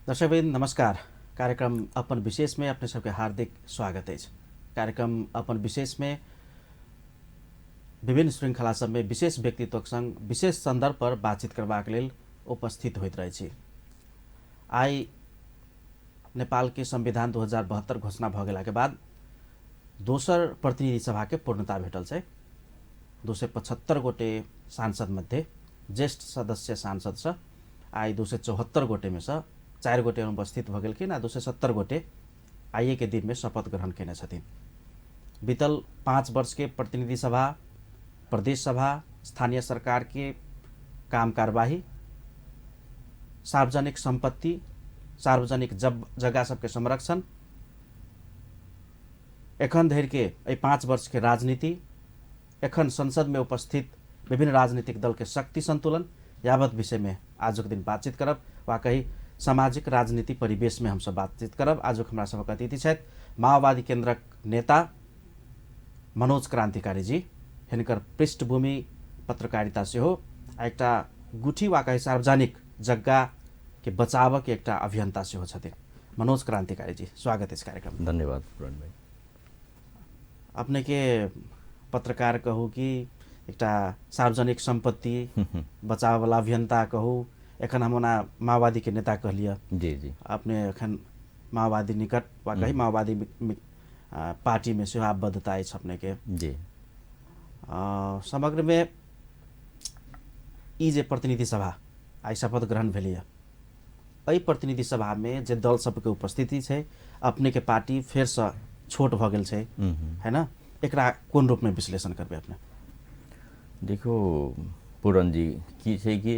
दर्शकवृन्द नमस्कार। कार्यक्रम अपन विशेष में अपने सबके हार्दिक स्वागत अछि। कार्यक्रम अपन विशेष में विभिन्न श्रृंखला सब में विशेष व्यक्तित्वक संग विशेष संदर्भ पर बातचीत करबाक लेल उपस्थित होइत रहै छी। आइ नेपाल के संविधान 2072 घोषणा भऽ गेलाके बाद दोसर प्रतिनिधि सभा के पूर्णता भेटल छै। 275 गोटे सांसद मध्ये ज्येष्ठ सदस्य सांसद सँ आइ 274 गोटे में सँ 4 गोटे अनुपस्थित भऽ गेलखिन आ 270 गोटे आइए के दिन में शपथ ग्रहण केने छथिन। बीतल 5 वर्ष के प्रतिनिधि सभा, प्रदेश सभा, स्थानीय सरकार के काम कार्यवाही, सार्वजनिक संपत्ति, सार्वजनिक जग्गा सबके संरक्षण, एखन धरि के एहि 5 वर्ष के राजनीति, एखन संसद में उपस्थित विभिन्न राजनीतिक दल के शक्ति संतुलन यावत विषय में आजुक दिन बातचीत करब वा कही सामाजिक राजनीति परिवेश में हमसब बातचीत करब। आजुक हमरा सबक अतिथि छथि माओवादी केंद्रक नेता मनोज क्रांतिकारी जी। हिनकर पृष्ठभूमि पत्रकारिता सेहो आ एकटा गुठी वा कही सार्वजनिक जग्गा के बचावक एकटा अभियंता सेहो छथिन। मनोज क्रांतिकारी जी, स्वागत इस कार्यक्रम। धन्यवाद प्रण भाई। अपने के पत्रकार कहू कि एकटा सार्वजनिक संपत्ति बचावला अभियंता कहू, एखन हम ओना माओवादी के नेता कहलिए। जी जी। अपने एखन माओवादी निकट वा कही माओवादी पार्टी में सेहो आबद्धता अछि अपने के। जी। समग्र में ई जे प्रतिनिधि सभा आइ शपथ ग्रहण भेलैए, एहि प्रतिनिधि सभा में जे दल सबके उपस्थिति छै, अपने के पार्टी फेरसँ छोट भऽ गेल छै, है ना? एकरा कोन रूप में विश्लेषण करबै अपने? देखो पूरन जी, की छै कि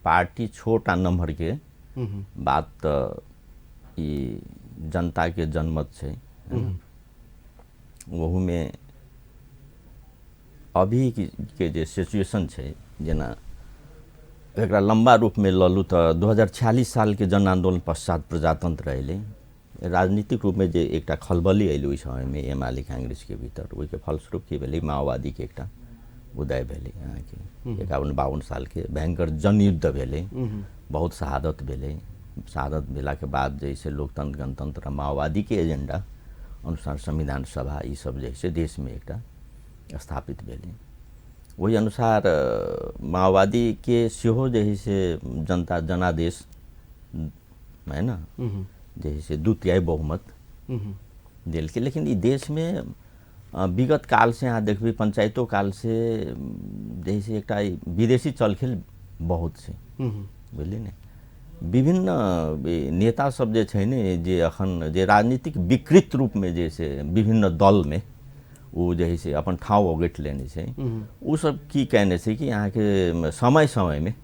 पार्टी छोट आ नम्हर के बात तऽ ई जनता के जनमत छै। ओहूमे अभी के जे सिचुएशन छै, जेना एकरा लम्बा रूपमे लऽ लू तऽ 2046 सालके जन आन्दोलन पश्चात प्रजातंत्र अयलै। राजनीतिक रूपमे जे एकटा खलबली अयलै ओहि समयमे एमाले कांग्रेसके भीतर, ओहिके फलस्वरूप की भेलै, माओवादीके एकटा उदय भेलै। अहाँके 51-52 सालके भयंकर जनयुद्ध भेलै, बहुत शहादत भेलै। शहादत भेलाके बाद जैसे लोकतंत्र, गणतंत्र, माओवादीके एजेंडा अनुसार संविधान सभा ई सब जैसे देशमे एकटा स्थापित भेलै। ओहि अनुसार माओवादीके सेहो जे है से जनता जनादेश है ना, जे है से 2/3 बहुमत देलकै। लेकिन ई देशमे विगत काल से अहाँ देखबै, पंचायतो काल से जे है से एकटा विदेशी चलखेल बहुत छै, बुझलियै ने? विभिन्न नेता सब जे छै ने, जे अखन जे राजनीतिक विकृत रूपमे जे से विभिन्न दलमे ओ जे है से अपन ठाव ओगटि लेने छै, ओ सब की कयने छै कि अहाँके समय समयमे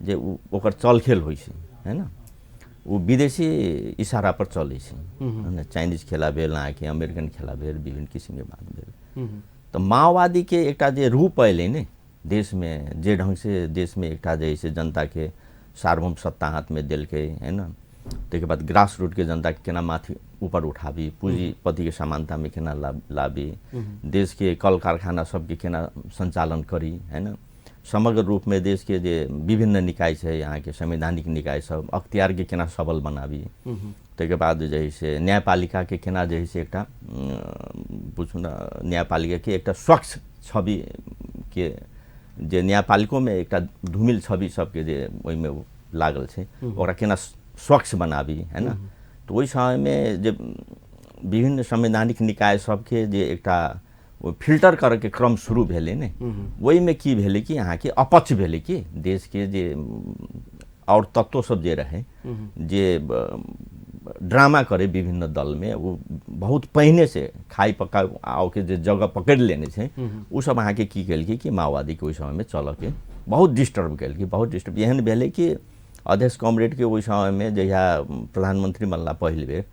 जे ओकर चलखेल होइ छै, है ना, ओ विदेशी इशारा पर चलै छै, है ना? चाइनीज खेला भेल, अहाँके अमेरिकन खेला भेल, विभिन्न किसिमके बात भेल। तऽ माओवादीके एकटा जे रूप अयलै ने देशमे, जे ढङ्गसँ देशमे एकटा जे है से जनताके सार्वभौम सत्ता हाथमे देलकै, है ना, ताहिके बाद ग्रास रूटके जनताके केना माथि ऊपर उठाबी, पूँजीपतिके समानतामे केना लाबी, देशके कल कारखाना सबके केना सञ्चालन करी, है ना, समग्र रूपमे देशके जे विभिन्न निकाय छै, अहाँके संवैधानिक निकाय सब, अख्तियारके केना सबल बनाबी, ताहिके बाद जे है से न्यायपालिकाके केना जे है से एकटा बुझू ने न्यायपालिकाके एकटा स्वच्छ छविके जे न्यायपालिकोमे एकटा धूमिल छवि सबके जे ओहिमे लागल छै, ओकरा केना स्वच्छ बनाबी, है ना। तऽ ओहि समयमे जे विभिन्न संवैधानिक निकाय सबके जे एकटा ओ फिल्टर करैके क्रम शुरू भेलै ने, ओहिमे की भेलै कि अहाँके अपच भेलै कि देशके जे आओर तत्व सब जे रहै, जे ड्रामा करे विभिन्न दलमे, ओ बहुत पहिने से खाइ पका आओके जे जगह पकड़ि लेने छै, ओ सब अहाँके की केलकै कि माओवादीके ओहि समयमे चलऽके बहुत डिस्टर्ब केलकै, बहुत डिस्टर्ब। एहन भेलै कि अध्यक्ष कॉमरेडके ओहि समयमे जहिया प्रधानमंत्री बनला पहिल बेर,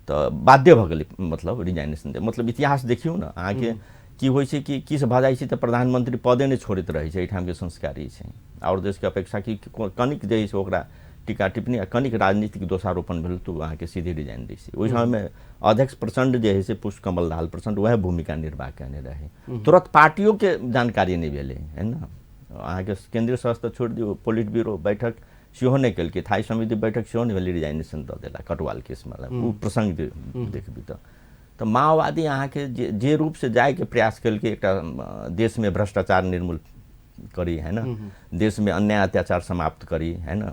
तऽ बाध्य भऽ गेलै मतलब रिजाइनेशन दे। मतलब इतिहास देखियौ ने अहाँके की होइ छै कि किछु भऽ जाइ छै तऽ प्रधानमंत्री पदे नहि छोड़ैत रहै छै। एहिठामके संस्कार ई छै। आओर देशके अपेक्षा कि कनिक जे है से ओकरा टीका टिप्पणी आ कनिक राजनीतिक दोषारोपण भेल तऽ अहाँके सीधे रिजाइन दै छै। ओहि समयमे अध्यक्ष प्रचण्ड जे है से पुष्पकमल दाहाल प्रचण्ड वएह भूमिका निर्वाह कयने रहै। तुरंत पार्टियोके जानकारी नहि भेलै, है ना। अहाँके केंद्रीय सदस्य तऽ छोड़ि दियौ, पोलिट ब्यूरो बैठक सेहो नहि केलकै, थाई समिति बैठक सेहो नहि भेलै, रिजाइनेशन दऽ देला कटवाल केसमे। ओ प्रसङ्ग देखबी तऽ माओवादी अहाँके जे जे रूपसँ जाइके प्रयास केलकै, एकटा देशमे भ्रष्टाचार निर्मूल करी, है न, देशमे अन्याय अत्याचार समाप्त करी, है न,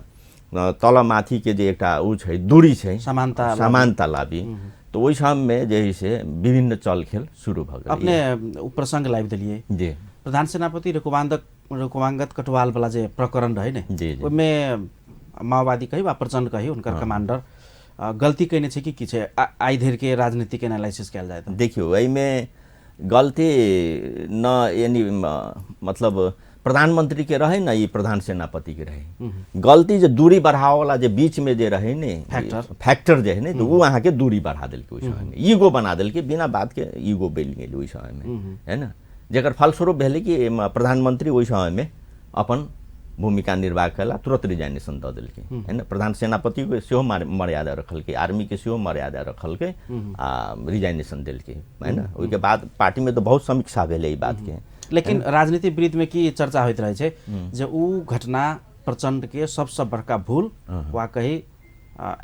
तल माथिके जे एकटा ओ छै दूरी छै, समानता समानता लाबी, तऽ ओहि सबमे जे है से विभिन्न चल खेल शुरू भऽ गेल। अपने ओ प्रसङ्ग लाबि देलियै जी। प्रधान सेनापति रुकवांगत कटवाल वाला जे प्रकरण रहे ने, ओहिमे माओवादी कही वा प्रचण्ड कही, हुनकर कमांडर गलती कयने छै कि की छै? आइ धरि के राजनीतिक एनालिसिस कयल जाय तऽ देखियौ, एहिमे गलती न यानी मतलब प्रधानमंत्री के रहे न ई प्रधान सेनापति के रहे गलती, जे दूरी बढ़ावला जे बीच में जे रहे ने फैक्टर जे है ने, तो वो अहाँके दूरी बढ़ा देलकै ओहि समयमे, ईगो बना देलकै, बिना बात के ईगो बनि गेलै ओहि समयमे, है न, जकर फलस्वरूप भेलै कि प्रधानमंत्री ओहि समयमे अपन भूमिका निर्वाह कयला, तुरंत रिजाइनेशन दऽ देलकै, है न। प्रधान सेनापतिके सेहो मर्यादा रखलकै, आर्मीके सेहो मर्यादा रखलकै आ रिजाइनेशन देलकै, है न। ओहिके बाद पार्टीमे तऽ बहुत समीक्षा भेलै ई बातके। लेकिन राजनीति वृत्तमे की चर्चा होइत रहै छै जे ऊ घटना प्रचण्ड के सबसँ बड़का भूल वा कही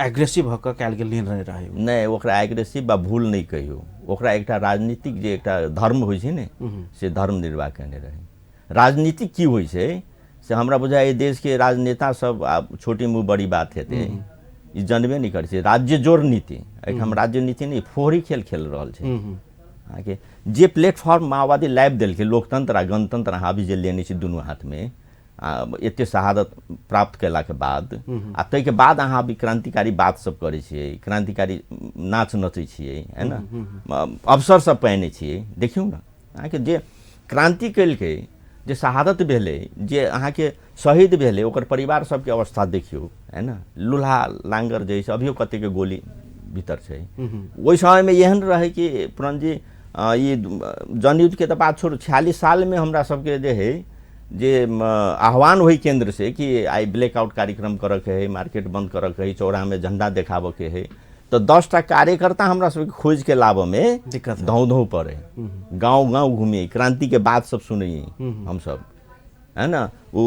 एग्रेसिव भऽ कऽ कयल गेल निर्णय रहै। नहि, ओकरा एग्रेसिव वा भूल नहि कहियौ, ओकरा एकटा राजनीतिक जे एकटा धर्म होइ छै ने, से धर्म निर्वाह कयने रहै। राजनीतिक की होइ छै से हमरा बुझाइ देशके राजनेता सब आब छोटी मुँह बड़ी बात हेतै, ई जनबे नहि करै छै। राज्य जोर नीति, एहिठाम राज्य नीति नहि, फोहरी खेल खेल रहल छै। अहाँके जे प्लेटफॉर्म माओवादी लाबि देलकै, लोकतंत्र आ गणतंत्र अहाँ अभी जे लेने छी दुनू हाथमे, आ एते शहादत प्राप्त कयलाके बाद, आ ताहिके बाद अहाँ अभी क्रांतिकारी बात सब करै छियै, क्रांतिकारी नाच नचै छियै, है न, अवसर सब पाने छियै। देखियौ ने, अहाँके जे क्रांति केलकै, जे शहादत भेलै, जे अहाँके शहीद भेलै, ओकर परिवार सबके अवस्था देखियौ, है न, लूल्हा लांगर जे छै अभियो कतेके गोली भीतर छै। ओहि समयमे एहन रहै कि पूरन जी, ई जनयुद्धके तऽ बात छोड़ू, 46 सालमे हमरा सबके जे है जे आह्वान होइ केंद्र से कि आइ ब्लैकआउट कार्यक्रम करऽके है, मार्केट बंद करऽके है, चौरामे झंडा देखाबऽके है, तऽ 10टा कार्यकर्ता हमरा सबके खोजिके लाबऽमे दिक्कत धौ धौ पड़े, गाँव गाँव घूमिए, क्रांतिके बात सब सुनिए हमसब, है न। वो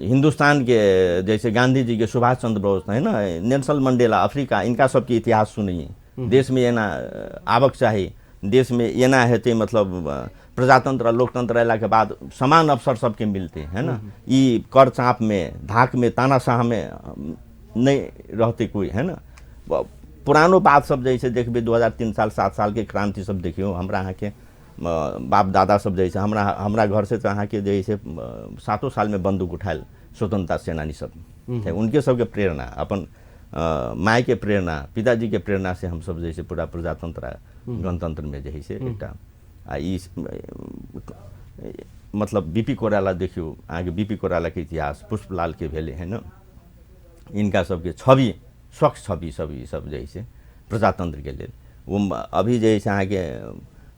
हिंदुस्तान के जैसे गांधी जी के, सुभाष चंद्र बोस, है न, नेल्सन मंडेला, अफ्रीका, इनका सबके इतिहास सुनिए। देश में एना आबक चाही, देश में एना हेतै, मतलब प्रजातंत्र आ लोकतंत्र अयलाके बाद समान अवसर सबके मिलतै, है न। ई कर चाप में, धाक में, तानाशाह में नहि रहतै कोइ, है न। पुरानो बात सब जे छै देखबै, 2003 साल 7 साल के क्रांति सब देखियौ, हमरा अहाँके बाप दादा सब जे छै, हमरा हमरा घर से तऽ अहाँके जे छै 7 सालमे बंदूक उठायल स्वतंत्रता सेनानी सब थे, उनके सबके प्रेरणा, अपन मायके प्रेरणा, पिताजी के प्रेरणा से हमसब जे छै पूरा प्रजातंत्र गणतंत्र में जे छै एकटा आ ई मतलब बीपी कोइराला देखियौ, अहाँके बीपी कोइरालाके इतिहास, पुष्पलाल के भेलै, है न, इनका सबके छवि, स्वच्छ छवि सब ई सब जे छै प्रजातंत्र के लेल। वो अभी जे छै अहाँके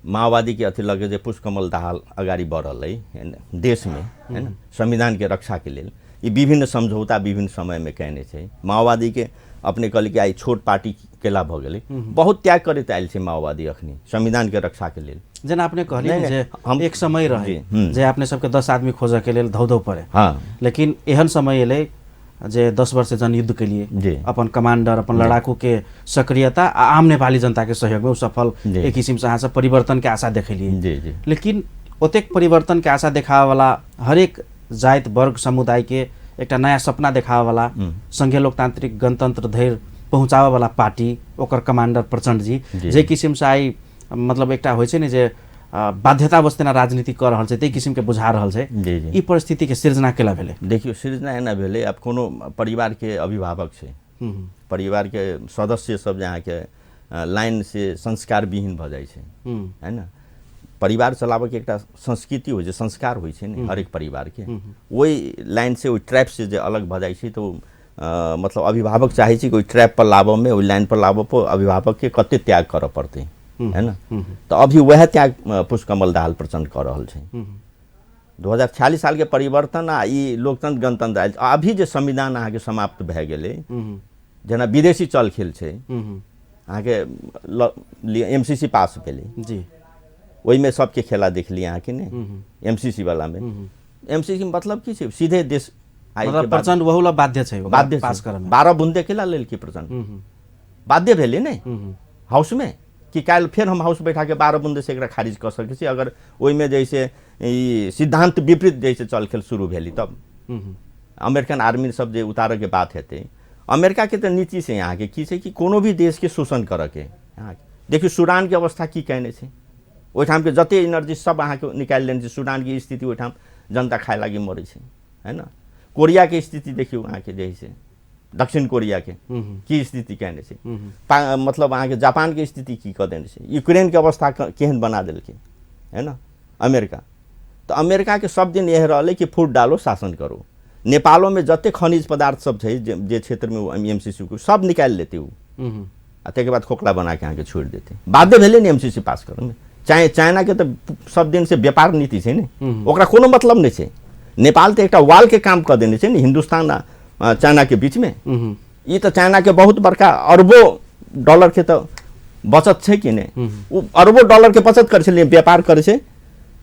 माओवादी के अथी लगे जे पुष्पकमल दाहाल अगाडि बढ़ल अइ, है न, देशमे, है न, संविधानके रक्षाके लेल ई विभिन्न समझौता विभिन्न समयमे कयने छै। माओवादीके अपने कहली कि आइ छोट पार्टी केला भऽ गेलै, बहुत त्याग करैत आयल छै माओवादी अखनी संविधानके रक्षाके लेल। जेना अपने कहली जे हम एक समय रहे जे अपने सबके 10 आदमी खोजऽ के लेल धौ धौ पड़े, हाँ, लेकिन एहन समय एलै जे 10 वर्ष जनयुद्ध के लिए अपन कमांडर, अपन लड़ाकू के सक्रियता आ आम नेपाली जनता के सहयोग में सफल एक किसिम से अहाँ सब परिवर्तन के आशा देखेलिए। लेकिन ओतेक परिवर्तन के आशा देखावे वाला, हरेक जाति वर्ग समुदाय के एकटा नया सपना देखावे वाला, संघीय लोकतांत्रिक गणतंत्र धरि पहुँचावे वाला पार्टी, ओकर कमांडर प्रचण्ड जी जे किसिम से आइ मतलब एकटा होइ छै ने जे बाध्यतावश तेना राजनीति कऽ रहल छै, ताहि किसिमके बुझा रहल छै, ई परिस्थितिके सृजना केला भेलै? देखियौ, सृजना एना भेलै, आब कोनो परिवारके अभिभावक छै, परिवारके सदस्य सब जे अहाँके लाइन से संस्कार विहीन भऽ जाइ छै, है न। परिवार चलाबऽके एकटा संस्कृति होइ छै, संस्कार होइ छै ने हरेक परिवारके, ओहि लाइन से ओहि ट्रैप से जे अलग भऽ जाइ छै तऽ मतलब अभिभावक चाहै छै कि ओहि ट्रैप पर लाबऽमे, ओहि लाइन पर लाबऽ पर अभिभावकके कते त्याग करऽ पड़तै, है न। तऽ अभी वएह त्याग पुष्पकमल दाहाल प्रचण्ड कऽ रहल छै। 2046 सालके परिवर्तन आ ई लोकतंत्र गणतंत्र आयल, अभी जे संविधान अहाँके समाप्त भए गेलै, जेना विदेशी चल खेल छै, अहाँके एमसीसी पास भेलै जी, ओहिमे सबके खेला देखली अहाँके ने, एमसीसी वालामे। एमसीसी मतलब की छै, सीधे देश मतलब प्रचण्ड वहु ला बाध्य छै, बाध्य पास करमे। 12 बुंदे केला लेलकै प्रचण्ड, बाध्य भेलै ने हाउसमे कि काल्हि फेर हम हाउस बैठा के 12 बुंदे से एकरा खारिज कऽ सकै छी, अगर ओहिमे जैसे ई सिद्धांत विपरीत जैसे चल खेल शुरू भेली तब। अमेरिकन आर्मी सब जे उतारऽके बात हेतै, अमेरिकाके तऽ नीति से अहाँके की छै कि कोनो भी देशके शोषण करऽके। अहाँके देखियौ सूडानके अवस्था की केने छै, ओहिठामके जते एनर्जी सब अहाँके निकालि लेने छै। सूडानके स्थिति ओहिठाम जनता खाए लागि मरै छै, है ना। कोरियाके स्थिति देखियौ अहाँके जे से दक्षिण कोरियाके की स्थिति केने छै, मतलब अहाँके जापानके स्थिति की कऽ देने छै, यूक्रेनके अवस्था केहन बना देलकै, है ना अमेरिका। तऽ अमेरिकाके सब दिन इएह रहलै कि फूट डालो शासन करो। नेपालोमे जते खनिज पदार्थ सब छै जे क्षेत्रमे ओ एमसीसी को सब निकालि लेतै ओ, आ ताहिके बाद खोखला बनाके अहाँके छोड़ि देतै। बाध्य भेलै ने एमसीसी पास करऽमे। चाइनाके तऽ सब दिन से व्यापार नीति छै ने, ओकरा कोनो मतलब नहि छै। नेपाल तऽ एकटा वालके काम कऽ देने छै ने हिन्दुस्तान आ चाइनाके बीचमे। ई तऽ चाइनाके बहुत बड़का अरबों डॉलरके तऽ बचत छै कि नहि, ओ अरबों डॉलरके बचत करै छै, व्यापार करै छै,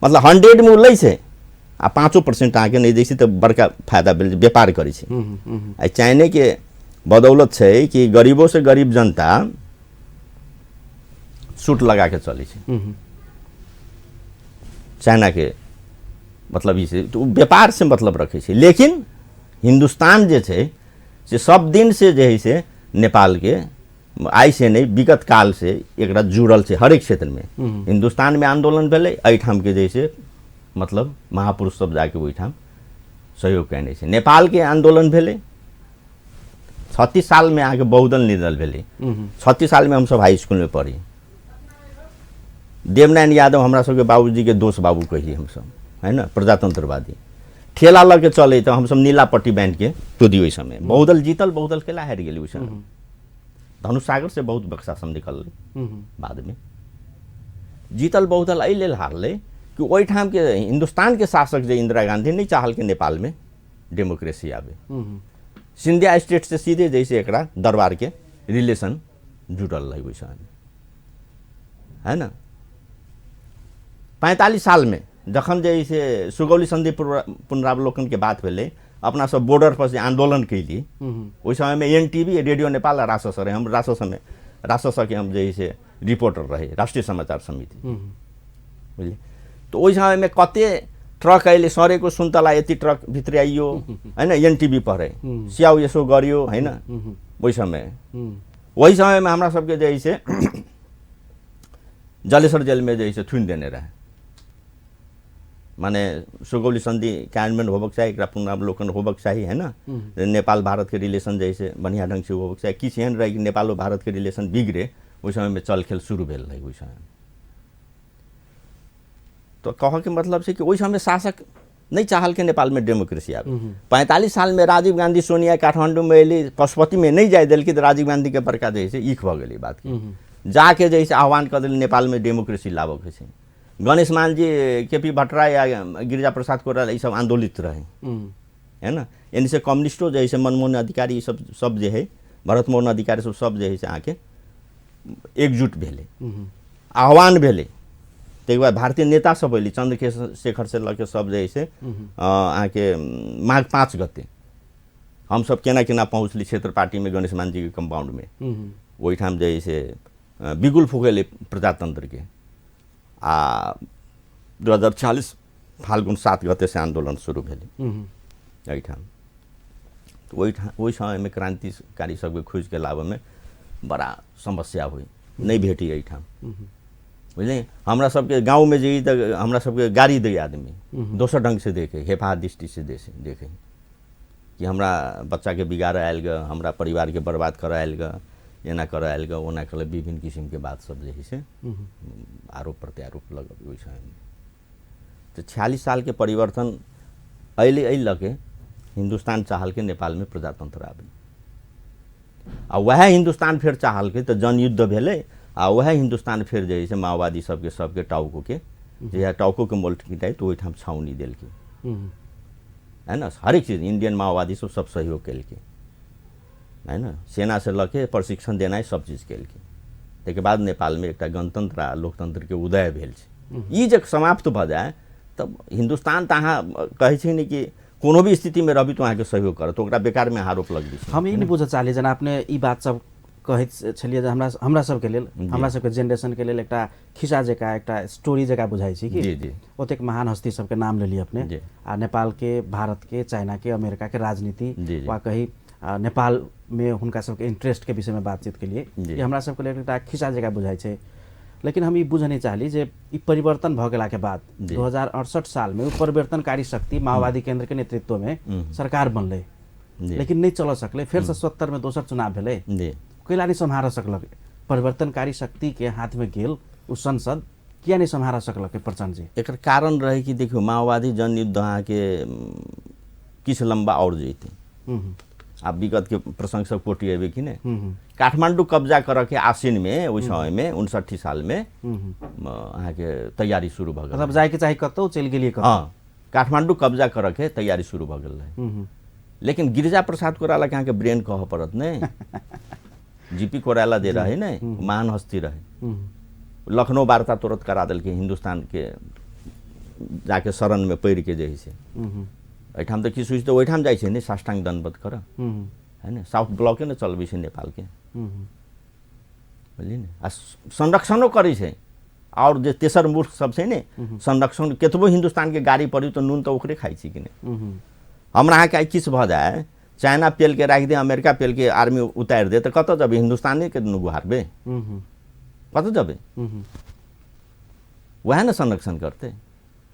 मतलब 100 मे ओ लै छै आ 5% अहाँके नहि दै छै तऽ बड़का फायदा भेल, व्यापार करै छै। आ चाइनेके बदौलत छै कि गरीबो से गरीब जनता सूट लगा के चलै छै चाइनाके, मतलब ई छै तऽ ओ व्यापार से मतलब रखै छै। लेकिन हिन्दुस्तान जे छै से सब दिन से जे है से नेपालके आइ से नहि विगत काल से एकरा जुड़ल छै हरेक क्षेत्रमे। हिन्दुस्तानमे आंदोलन भेलै, एहिठामके जे से मतलब महापुरुष सब जाके ओहिठाम सहयोग कयने छै। नेपालके आंदोलन भेलै 36 सालमे अहाँके बहुदल निर्दल भेलै। 36 सालमे हमसब हाई स्कूलमे पढ़ी। देवनारायण यादव हमरा सबके बाबूजीके दोस्त बाबू कही हमसब, है ना, प्रजातंत्रवादी। ठेला लऽ के चलै तऽ हमसब नीला पट्टी बान्हिके कुदी ओहि समय। बहुदल जीतल, बहुदल केला हारि गेलै ओहि समय। धनुष सागर से बहुत बक्सा सब निकललै बादमे। जीतल बहुदल एहि लेल हारलै कि ओहिठामके हिन्दुस्तानके शासक जे इंदिरा गांधी नहि चाहलकै नेपालमे डेमोक्रेसी आबे, सिंधिया स्टेट से सीधे जैसे एकरा दरबारके रिलेशन जुड़ल रहै ओहि समय, है ना। 45 सालमे जखन जे से सुगौली संधि पुनरावलोकनके बात भेलै, अपना सब बॉर्डर पर जे आंदोलन कैली ओहि समयमे एनटीवी, रेडियो नेपाल आ रासस रहे। हम राससमे राससके हम जे से रिपोर्टर रहे, राष्ट्रीय समाचार समिति, बुझलियै। तऽ ओहि समयमे कते ट्रक अयलै, सरेको सुन्तला यति ट्रक भित्र आइयो, होइन, एनटिभी पर रहे, स्याउ यसो गरियो, होइन, ओहि समय। ओहि समयमे हमरा सबके जे है से जलेश्वर जेलमे जे है से थुनि देने रहे। माने सुगौली संधि कार्यान्वयन होबक चाही, एकरा पुनरावलोकन होबक चाही, है ना। नेपाल भारतके रिलेशन जे है से बढ़िआँ ढङ्गसँ होबक चाही। किछु एहन रहै कि नेपालो भारतके रिलेशन बिगड़े, ओहि समयमे चल खेल शुरू भेल रहै ओहि समयमे। तऽ कहऽके मतलब छै कि ओहि समयमे शासक नहि चाहलकै नेपालमे डेमोक्रेसी आबे। 45 सालमे राजीव गांधी सोनिया काठमाण्डूमे एली, पशुपतिमे नहि जाय देलकै तऽ राजीव गांधीके बड़का जे है से ईख भऽ गेलै बातके। जाके जे है से आह्वान कऽ देलै नेपालमे डेमोक्रेसी लाबऽके छै। गणेश मान जी, के पी भट्टराई आ गिरिजा प्रसाद कोइराला ई सब आंदोलित रहे, है ना। एनी से कम्युनिस्टो जे है से मनमोहन अधिकारी ई सब सब जे है, भरत मोहन अधिकारी सब सब जे है से अहाँके एकजुट भेलै, आह्वान भेलै। ताहिके बाद भारतीय नेता सब अयलै, चंद्रशेखर शेखर से लऽ के सब जे है से अहाँके माघ 5 गते हमसब केना केना पहुँचली क्षेत्र पार्टीमे गणेश मान जीके कम्पाउंडमे। ओहिठाम जे है से बिगुल फुकेलै प्रजातंत्रके। आ 2046 फाल्गुन 7 गते से आंदोलन शुरू भेलै एहिठाम। ओहिठाम ओहि समयमे क्रांतिकारी सबके खोजिके लाबऽमे बड़ा समस्या होइ, नहि भेटी एहिठाम, बुझलियै। हमरा सबके गाँवमे जे तऽ हमरा सबके गाड़ी दै आदमी दोसर ढङ्गसँ देखै, हेफा दृष्टिसँ देखै कि हमरा बच्चाके बिगाड़ऽ आयल गऽ, हमरा परिवारके बर्बाद करऽ आयल गऽ, एना करऽ आयल गऽ, ओना करऽ, विभिन्न किसिमके बात सब जे है से आरोप प्रत्यारोप लगबै ओहि समयमे। तऽ 46 सालके परिवर्तन अयलै, एहि लऽ के हिन्दुस्तान चाहलकै नेपालमे प्रजातंत्र आबै, आ वएह हिन्दुस्तान फेर चाहलकै तऽ जनयुद्ध भेलै। आ वएह हिन्दुस्तान फेर जे है से माओवादी सबके सबके टाउकोके जहिया टाउकोके मोल पिटाइ तऽ ओहिठाम छाउनी देलकै, है ना। हरेक चीज इंडियन माओवादी सब सब सहयोग केलकै, है ना। सेना से लऽ के प्रशिक्षण देनाइ सब चीज केलकै। ताहिके बाद नेपालमे एकटा गणतंत्र आ लोकतंत्रके उदय भेल छै। ई जे समाप्त भऽ जाय तब हिन्दुस्तान तऽ अहाँ कहै छै ने कि कोनो भी स्थितिमे रहबी तऽ अहाँके सहयोग करत, ओकरा बेकारमे आरोप लगबै छै। हम ई नहि बुझऽ चाहलियै, जेना अपने ई बात सब कहैत छलियै जे हमरा हमरा सबके लेल, हमरा सबके जेनरेशनके लेल एकटा खिस्सा जकाँ, एकटा स्टोरी जकाँ बुझाइ छै कि जी जी ओतेक महान हस्ती सबके नाम लेलियै अपने, आ नेपालके, भारतके, चाइनाके, अमेरिकाके राजनीति वा कही नेपालमे हुनका सबके इंटरेस्टके विषयमे बातचीत केलियै, ई हमरा सबके लेल एकटा खिस्सा जकाँ बुझाइ छै। लेकिन हम ई बुझऽ नहि चाहली जे ई परिवर्तन भऽ गेलाके बाद 2068 सालमे ओ परिवर्तनकारी शक्ति माओवादी केन्द्रके नेतृत्वमे सरकार बनलै, लेकिन नहि चलऽ सकलै। फेरसँ 70मे दोसर चुनाव भेलै, कैला नहि सम्हारऽ सकलक? परिवर्तनकारी शक्तिके हाथमे गेल ओ संसद, किया नहि सम्हारऽ सकलक प्रचण्डजी? एकर कारण रहै कि देखियौ, माओवादी जनयुद्ध अहाँके किछु लम्बा आओर जैतै। आब विगतके प्रसंग सब कोटिएबै कि नहि। काठमाण्डू कब्जा करऽके आसिनमे ओहि समयमे 59 सालमे अहाँके तैयारी शुरू भऽ गेल। मतलब जाइके चाही कतहु, चलि गेलियै कतहु। हँ, काठमाण्डू कब्जा करऽके तैयारी शुरू भऽ गेल रहै। लेकिन गिरिजा प्रसाद कोइरालाके अहाँके ब्रेन कहऽ पड़त ने, जीपी कोइराला जे रहै ने, महान हस्ती रहै। लखनऊ वार्ता तुरंत करा देलकै, हिन्दुस्तानके जाके शरणमे पड़िके जे है से। एहिठाम तऽ किछु तऽ ओहिठाम जाइ छै ने साष्टाङ्ग दण्डवत करऽ, है ने, साउथ ब्लॉके ने चलबै छै नेपालके, बुझलियै ने। आ संरक्षणो करै छै, आओर जे तेसर मूर्ख सब छै ने, संरक्षण कतबो हिन्दुस्तानके गाड़ी पड़ी तऽ नून तऽ ओकरे खाइ छै कि नहि। हमरा अहाँके आइ किछु भऽ जाय, चाइना पेलके राखि दे, अमेरिका पेलके आर्मी उतारि दे, तऽ कतऽ जेबै? हिन्दुस्तानेके नु गुहारबै, कतऽ जेबै? वएह ने संरक्षण करतै।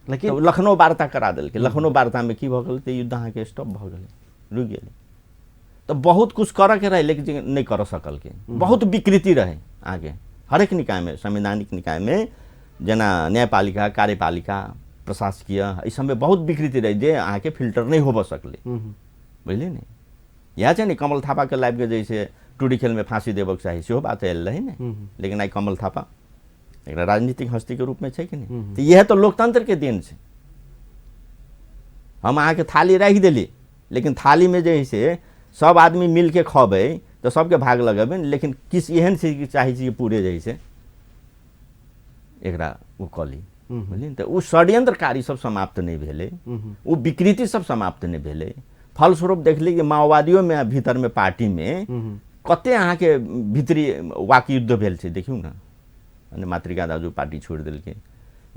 लेकिन तऽ लखनऊ वार्ता करा देलकै। लखनऊ वार्तामे की भऽ गेलै तऽ युद्ध अहाँके स्टॉप भऽ गेलै, रुकि गेलै। तऽ बहुत कुछ करऽके रहै, लेकिन नहि करऽ सकलकै। बहुत विकृति रहै अहाँके हरेक निकायमे, संवैधानिक निकायमे, जेना न्यायपालिका, कार्यपालिका, प्रशासकीय, एहि सबमे बहुत विकृति रहै जे अहाँके फिल्टर नहि होबऽ सकलै, बुझलियै ने। इएह छै ने, कमल थापाके लाबिके जे से टुडी खेलमे फाँसी देबऽके चाही, सेहो बात आयल रहै ने। लेकिन आइ कमल थापा एकरा राजनीतिक हस्तीके रूपमे छै कि नहि? तऽ इएह तऽ लोकतंत्रके देन छै। हम अहाँके थाली राखि देली, लेकिन थालीमे जे है से सब आदमी मिलके खबै तऽ सबके भाग लगेबै ने, लेकिन किछु एहन छै कि चाहै छी पूरे जे है से एकरा ओ कऽ ली, बुझलियै ने। तऽ ओ षड्यंत्रकारी सब समाप्त नहि भेलै, ओ विकृति सब समाप्त नहि भेलै। फलस्वरूप देखली कि माओवादियोमे भीतरमे पार्टीमे कते अहाँके भीतरी वाक युद्ध भेल छै, देखियौ ने। मने मातृका दाजू पार्टी छोड़ि देलकै,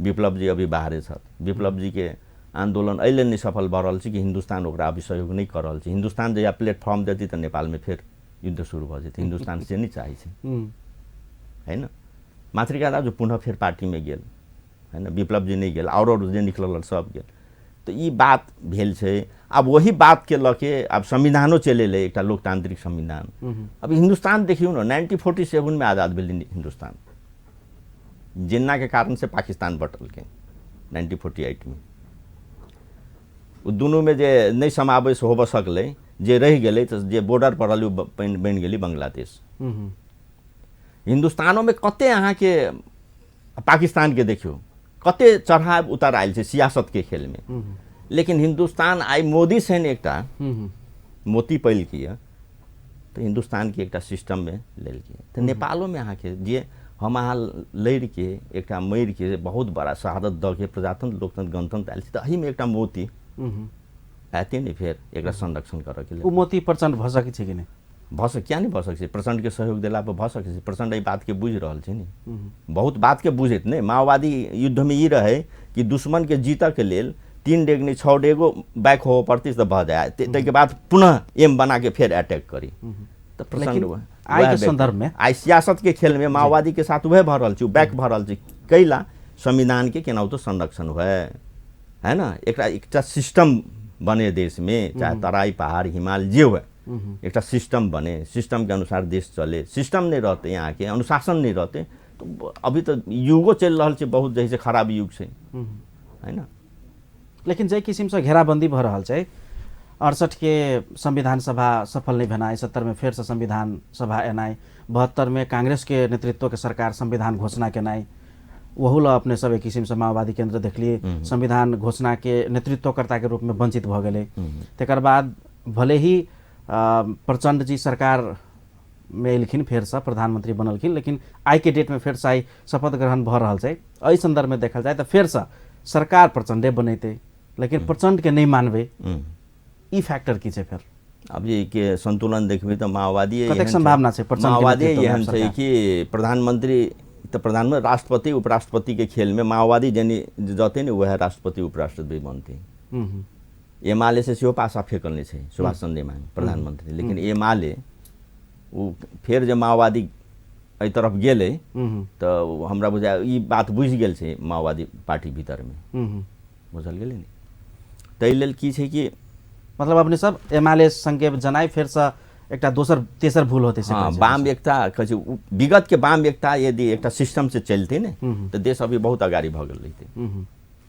विप्लव जी अभी बाहरे छथि। विप्लव जीके आन्दोलन एहि लेल नहि सफल भऽ रहल छै कि हिन्दुस्तान ओकरा अभी सहयोग नहि कऽ रहल छै। हिन्दुस्तान जहिया प्लेटफॉर्म देतै तऽ नेपालमे फेर युद्ध शुरू भऽ जेतै, हिन्दुस्तान से नहि चाहै छै, है ने। मातृका दाजू पुनः फेर पार्टीमे गेल, है ने, विप्लव जी नहि गेल, आओर जे निकलल सब गेल। तऽ ई बात भेल छै। आब वही बातके लऽ के आब संविधानो चलि एलै, एकटा लोकतांत्रिक संविधान। अब हिन्दुस्तान देखियौ ने, 1947 में आज़ाद भेलै हिन्दुस्तान, जिन्नाके कारण से पाकिस्तान बटलकै 1948 में। ओ दुनूमे जे नहि समावेश होबऽ सकलै, जे रहि गेलै, तऽ जे बॉर्डर पर रहलै ओ बनि गेलै बांग्लादेश। हिन्दुस्तानोमे कते अहाँके पाकिस्तानके देखियौ कते चढ़ाव उतार आयल छै सियासतके खेलमे, लेकिन हिन्दुस्तान आइ मोदी सन एकटा मोती पैलकै यऽ तऽ हिन्दुस्तानके एकटा सिस्टममे लेलकै। तऽ नेपालोमे अहाँके जे हम अहाँ लड़िके एकटा मरिके बहुत बड़ा शहादत दऽ के प्रजातंत्र लोकतंत्र गणतंत्र आयल छै, तऽ एहिमे एकटा मोती आयते ने फेर एकरा संरक्षण करऽके लेल। ओ मोती प्रचण्ड भऽ सकै छै कि नहि? भऽ सक, किया नहि भऽ सकै छै? प्रचण्डके सहयोग देला पर भऽ सकै छै। प्रचण्ड एहि बातके बुझि रहल छै ने, बहुत बातके बुझैत नहि। माओवादी युद्धमे ई रहै कि दुश्मनके जीतऽके लेल 3 डेग नहि 6 डेगो बैक होबऽ पड़तै तऽ भऽ जाय, ताहिके बाद पुनः एम बनाके फेर अटैक करी। तऽ प्रचण्ड आइके सन्दर्भमे आइ सियासतके खेलमे माओवादीके साथ वएह भऽ रहल छै, ओ बैक भऽ रहल छै। कैला संविधानके केनाहितो संरक्षण हुए, है ने, एकरा एकटा सिस्टम बने देशमे, चाहे तराई पहाड़ हिमाल जे हुए, एकटा सिस्टम बने, सिस्टमके अनुसार देश चले। सिस्टम नहि रहतै, अहाँके अनुशासन नहि रहतै तऽ अभी तऽ युगो चलि रहल छै बहुत जे है से खराब युग छै, है ने। लेकिन जाहि किसिमसँ घेराबन्दी भऽ रहल छै, 68 के संविधान सभा सफल नहि भेनाइ, 70 में फेरसँ संविधान सभा एनाइ, 72 में कांग्रेसके नेतृत्वके सरकार संविधान घोषणा केनाइ, ओहू लए अपने सब एक किसिमसँ माओवादी केन्द्र देखलियै संविधान घोषणाके नेतृत्वकर्ताके रूपमे वञ्चित भऽ गेलै। तकर बाद भले ही प्रचण्ड जी सरकारमे एलखिन, फेरसँ प्रधानमन्त्री बनलखिन, लेकिन आइके डेटमे फेरसँ आइ शपथ ग्रहण भऽ रहल छै। एहि सन्दर्भमे देखल जाय तऽ फेरसँ सरकार प्रचण्डे बनेतै, लेकिन प्रचण्डके नहि मानबै, ई फैक्टर की छै फेर? आब जे के संतुलन देखबै तऽ माओवादी कतेक संभावना छै प्रचण्डके माओवादी नेतृत्वमे एहन छै सरकार? कि प्रधानमंत्री तऽ प्रधानमंत्री राष्ट्रपति उपराष्ट्रपति के खेल में माओवादी जनी जतै ने वएह राष्ट्रपति उपराष्ट्रपति बनतै। एमाले से सेहो पासा फेकल नहि छै सुभाष चन्द्र नेमाङ प्रधानमंत्री, लेकिन एमाले ओ फेर जे माओवादी एहि तरफ गेलै तऽ हमरा बुझाय ई बात बुझि गेल छै माओवादी पार्टी भीतरमे, बुझल गेलै ने। ताहि लेल की छै कि मतलब अपने सब एमाले संगे जनाइ फेरसँ एकटा दोसर तेसर भूल होतै से हाँ, कहै छै। वाम एकता कहै छै, विगत के वाम एकता यदि एकटा सिस्टम से चलतै ने तऽ देश अभी बहुत अगाडि भऽ गेल रहितै,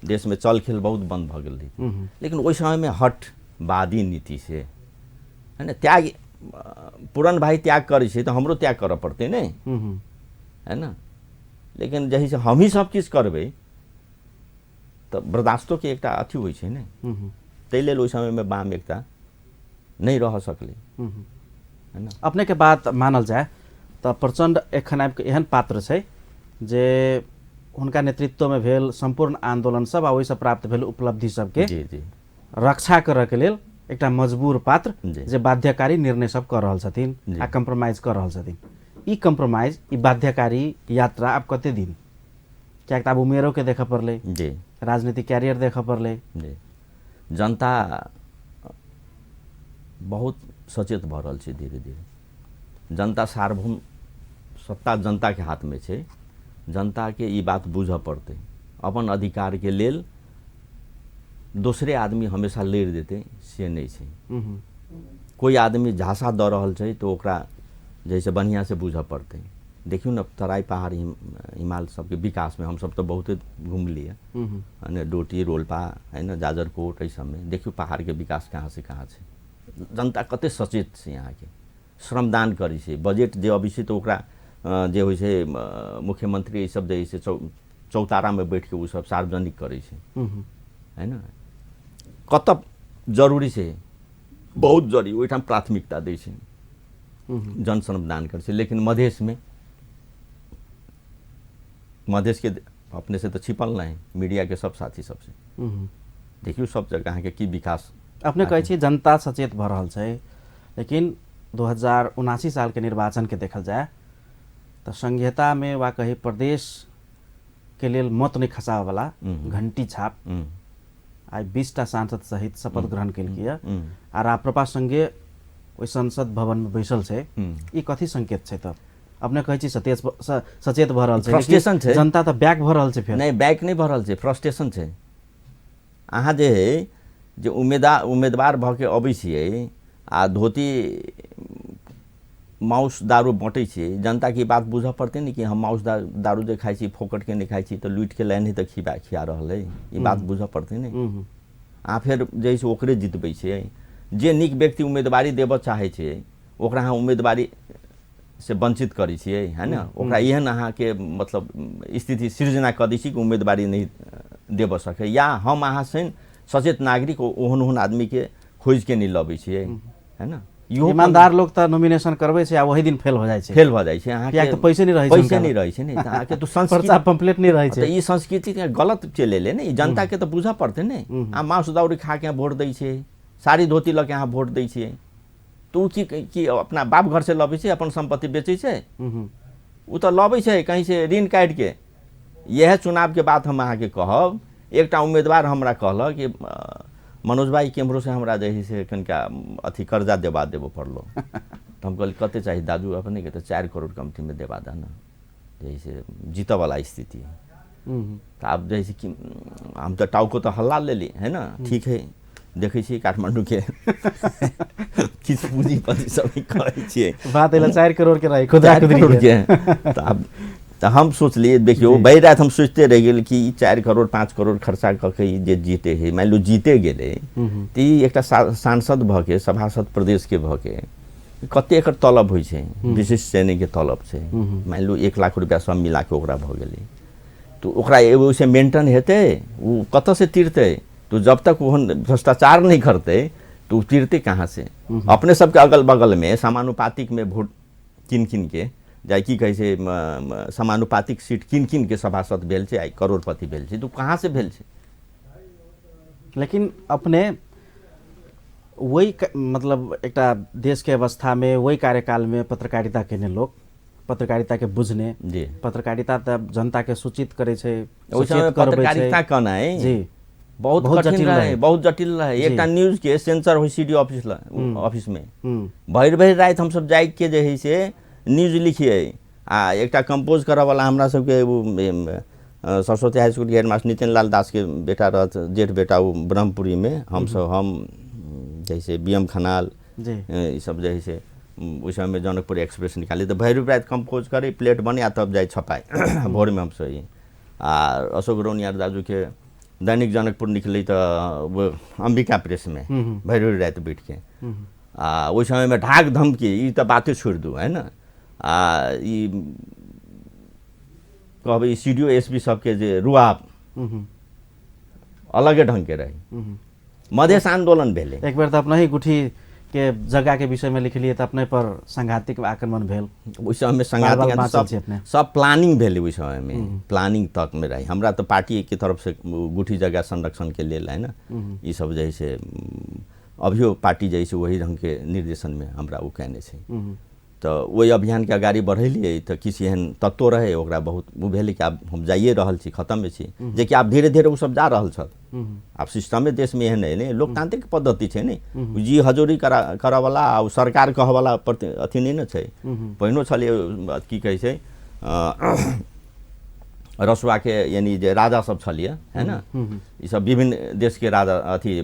देशमे चल खेल बहुत बंद भऽ गेल रहितै। लेकिन ओहि समयमे हठवादी नीति से है ने, त्याग पूरन भाई त्याग करै छै तऽ हमरो त्याग करऽ पड़तै ने, है ना। लेकिन जही से हमही सब किछु करबै तऽ बर्दाश्तोके एकटा अथी होइ छै ने, ताहि लेल ओहि समयमे वाम एकता नहि रह सकलै, है ना। अपनेके बात मानल जाय तऽ प्रचण्ड एखन आबिके एहन पात्र छै जे हुनका नेतृत्वमे भेल सम्पूर्ण आन्दोलन सब आ ओहिसँ प्राप्त भेल उपलब्धि सबके जी जी रक्षा करऽके लेल एकटा मजबूर पात्र जी। जे बाध्यकारी निर्णय सब कऽ रहल छथिन जी। आ कम्प्रोमाइज कऽ रहल छथिन। ई कम्प्रोमाइज, ई बाध्यकारी यात्रा आब कते दिन? कियाकि तऽ आब उमेरोके देखऽ पड़लै, जी, राजनीतिक कैरियर देखऽ पड़लै। जी, जनता बहुत सचेत भऽ रहल छै धीरे धीरे। जनता सार्वभौम सत्ता जनताके हाथमे छै, जनताके ई बात बुझऽ पड़तै। अपन अधिकारके लेल दोसरे आदमी हमेशा लड़ि देतै से नहि छै। कोइ आदमी झाँसा दऽ रहल छै तऽ ओकरा जैसे बढ़िआँसँ बुझऽ पड़तै। देखियौ ने तराई पहाड़ हिमाल सबके विकासमे हमसब तऽ बहुते घुमलियै, है डोटी रोल्पा है ने जाजरकोट, एहि सबमे देखियौ पहाड़के विकास कहाँ से कहाँ छै। जनता कते सचेत छै, यहाँके श्रमदान करै छै, बजट जे अबै छै तऽ ओकरा जे होइ छै मुख्यमंत्री ई सब जे छै चौतारामे बैठके ओ सब सार्वजनिक करै छै, है ने। कतऽ जरूरी छै, बहुत जरूरी, ओहिठाम प्राथमिकता दै छै, जन श्रमदान करै छै। लेकिन मधेशमे, मधेशके अपने से तऽ छिपल नहि, मीडियाके सब साथी सबसे देखियौ सब जगह अहाँके की विकास। अपने कहै छी जनता सचेत भऽ रहल छै, लेकिन 2079 सालके निर्वाचनके देखल जाय तऽ संघीयतामे वा कही प्रदेशके लेल मत नहि खसाबऽवला घंटी छाप आइ 20टा सांसद सहित शपथ ग्रहण केलकै आ राप्रपा संगे ओहि संसद भवनमे बैसल छै। ई कथी संकेत छै? तऽ अपने कहै छी सचेत भऽ रहल छै, फ्रस्ट्रेशन छै, जनता तऽ बैक भऽ रहल छै। फेर नहि, बैक नहि भऽ रहल छै, फ्रस्ट्रेशन छै। अहाँ जे है जे उम्मीदवार भऽ के अबै छियै आ धोती माउस दारू बाँटै छियै, जनताके ई बात बुझऽ पड़तै ने कि हम माउस दारू जे खाइ छी फोकटके नहि खाइ छी, तऽ लूटिके लाइन है तऽ खिया रहल है, ई बात बुझऽ पड़तै ने। अहाँ फेर जे है से ओकरे जितबै छियै। जे नीक व्यक्ति उम्मीदवारी देबऽ चाहै छै ओकरा अहाँ उम्मीदवारी से वंचित करै छियै, है ने। ओकरा एहन अहाँके मतलब स्थिति सृजना कऽ दै छी कि उम्मीदवारी नहि देबऽ सकै, या हम अहाँ सन सचेत नागरिक ओहन ओहन आदमीके खोजिके नहि लबै छियै, है ना। इहो ईमानदार लोग तऽ नॉमिनेशन करबै छै आ वही दिन फेल हो जाइ छै, फेल भऽ जाइ छै अहाँके, कियाक तऽ पैसे नहि रहै छै, पैसे नहि रहै छै ने, तऽ अहाँके तो संस्कृति पर्चा पम्पलेट नहि रहै छै। तऽ ई संस्कृति गलत चलि एलै ने, ई जनताके तऽ बुझऽ पड़तै ने। अहाँ मांस दारू खा के वोट दै छियै, साड़ी धोती लऽ के अहाँ वोट दै छियै, तऽ ओ की की अपना बाप घर से लबै छै, अपन सम्पत्ति बेचै छै, ओ तऽ लबै छै कहीं से ऋण काटि के। इएह चुनावके बात हम अहाँके कहब, एकटा उम्मीदवार हमरा कहलक कि मनोज भाई केम्हरोसँ हमरा जे है से कनिका अथी कर्जा देबा देबऽ पड़लो। तऽ हम कहलियै कते चाही दादू अपनेके? तऽ 4 करोड़ कमतीमे देबा दे ने, जे है से जीतऽवला स्थिति है। तऽ आब जे है से कि हम तऽ टाउको तऽ हल्ला लेली है ना, ठीक है देखै छियै काठमाण्डूके किछु पूँजीपति सब कहै छियै बात एलै 4 करोड़ के रहै, खुदरा 4 करोड़ के। तऽ आब तऽ हम सोचलियै, देखियौ भरि राति हम सोचिते रहि गेल कि ई 4 करोड़ 5 करोड़ खर्चा कऽ के ई जे जीते है, मानि लियौ जीते गेलै तऽ ई एकटा सांसद भऽ के, सभासद प्रदेशके भऽ के कते एकर तलब होइ छै, विशेष श्रेणीके तलब छै, मानि लियौ 1 लाख रुपैआ सब मिला के ओकरा भऽ गेलै, तऽ ओकरा एगो ओहिसँ मेंटेन हेतै, ओ कतऽसँ तीरतै? तो जब तक ओहन भ्रष्टाचार नहि करतै तऽ ओ तीरतै कहाँ से? अपने सबके अगल बगलमे समानुपातिकमे वोट किन किन के जाइ की कहै छै, समानुपातिक सीट किन किन के सभासद भेल छै, आइ करोड़पति भेल छै, तऽ ओ कहाँ से भेल छै? लेकिन अपने वही मतलब एकटा देश के अवस्था में वही कार्यकाल में पत्रकारिता केने लोक, पत्रकारिता के बुझने, जी। पत्रकारिता त जनता के सूचित करै छै, ओहि समय सचेत करबै छै। पत्रकारिता केनाइ जी। बहुत बहुत कठिन जटिल रहै, रहै। बहुत जटिल रहै। जी। एकटा न्यूज के सेंसर होइ सी डी ऑफिस ल, ऑफिस में। भरि भरि राति हमसब जागि के जे है से न्यूज लिखियै आ एकटा कंपोज करऽ वाला हमरा सबके ओ, सरस्वती हाई स्कूल के हेडमास्टर नितिन लाल दास के बेटा रहत, जेठ बेटा, ओ ब्रह्मपुरी में हमसब, हम जैसे बी एम खनाल, जी। ई सब जे है से ओहि समय में जनकपुर एक्सप्रेस निकाली तऽ भरि राति कंपोज करी, प्लेट बने आ तब जाइ छपाइ भोर में हमसब ई। आ अशोक रौनियार दाजू के दैनिक जनकपुर निकलै तऽ अंबिका प्रेस में भरि भरि राति बैठ के। आ ओहि समय में ढाक धमकी ई तऽ बाते छोड़ि दू, है ना। आ ई कहबै C D O S P सबके जे रुआब अलगे ढंग के रहे। मधेश आंदोलन भेलै। एक बेर तऽ अपना ही गुठी के जगह के विषय में लिखलिए तऽ अपने पर सांघातिक आक्रमण भेल। ओहि समय में सांघातिक बार-बार बाँचल सब छी अपने। सब प्लानिंग भेलै ओहि समय में, प्लानिंग तक में रहे। हमरा तऽ पार्टी के तरफ से गुठी जगह संरक्षण के लेल, है ना, ई सब जे है से अभियो पार्टी जे है से वही ढंग के निर्देशन में हमरा ओ कयने छै। तऽ ओहि अभियान के अगाड़ी बढ़ेलियै तऽ किछु एहन तत्व रहे ओकरा बहुत ओ भेलै कि आब हम जाइए रहल छी, खत्म छी, जेकि आब धीरे धीरे ओ सब जा रहल छल। आब सिस्टमे देशमे एहन है ने, लोकतांत्रिक पद्धति छै ने, जी हजूरी करऽवला आ ओ सरकार कहऽवला प्रति अथी नहि ने छै। पहिनो छलै की कहै छै, रसुआ के यानी जे राजा सब छलियै, है ना, ई सब विभिन्न देश के राजा अथी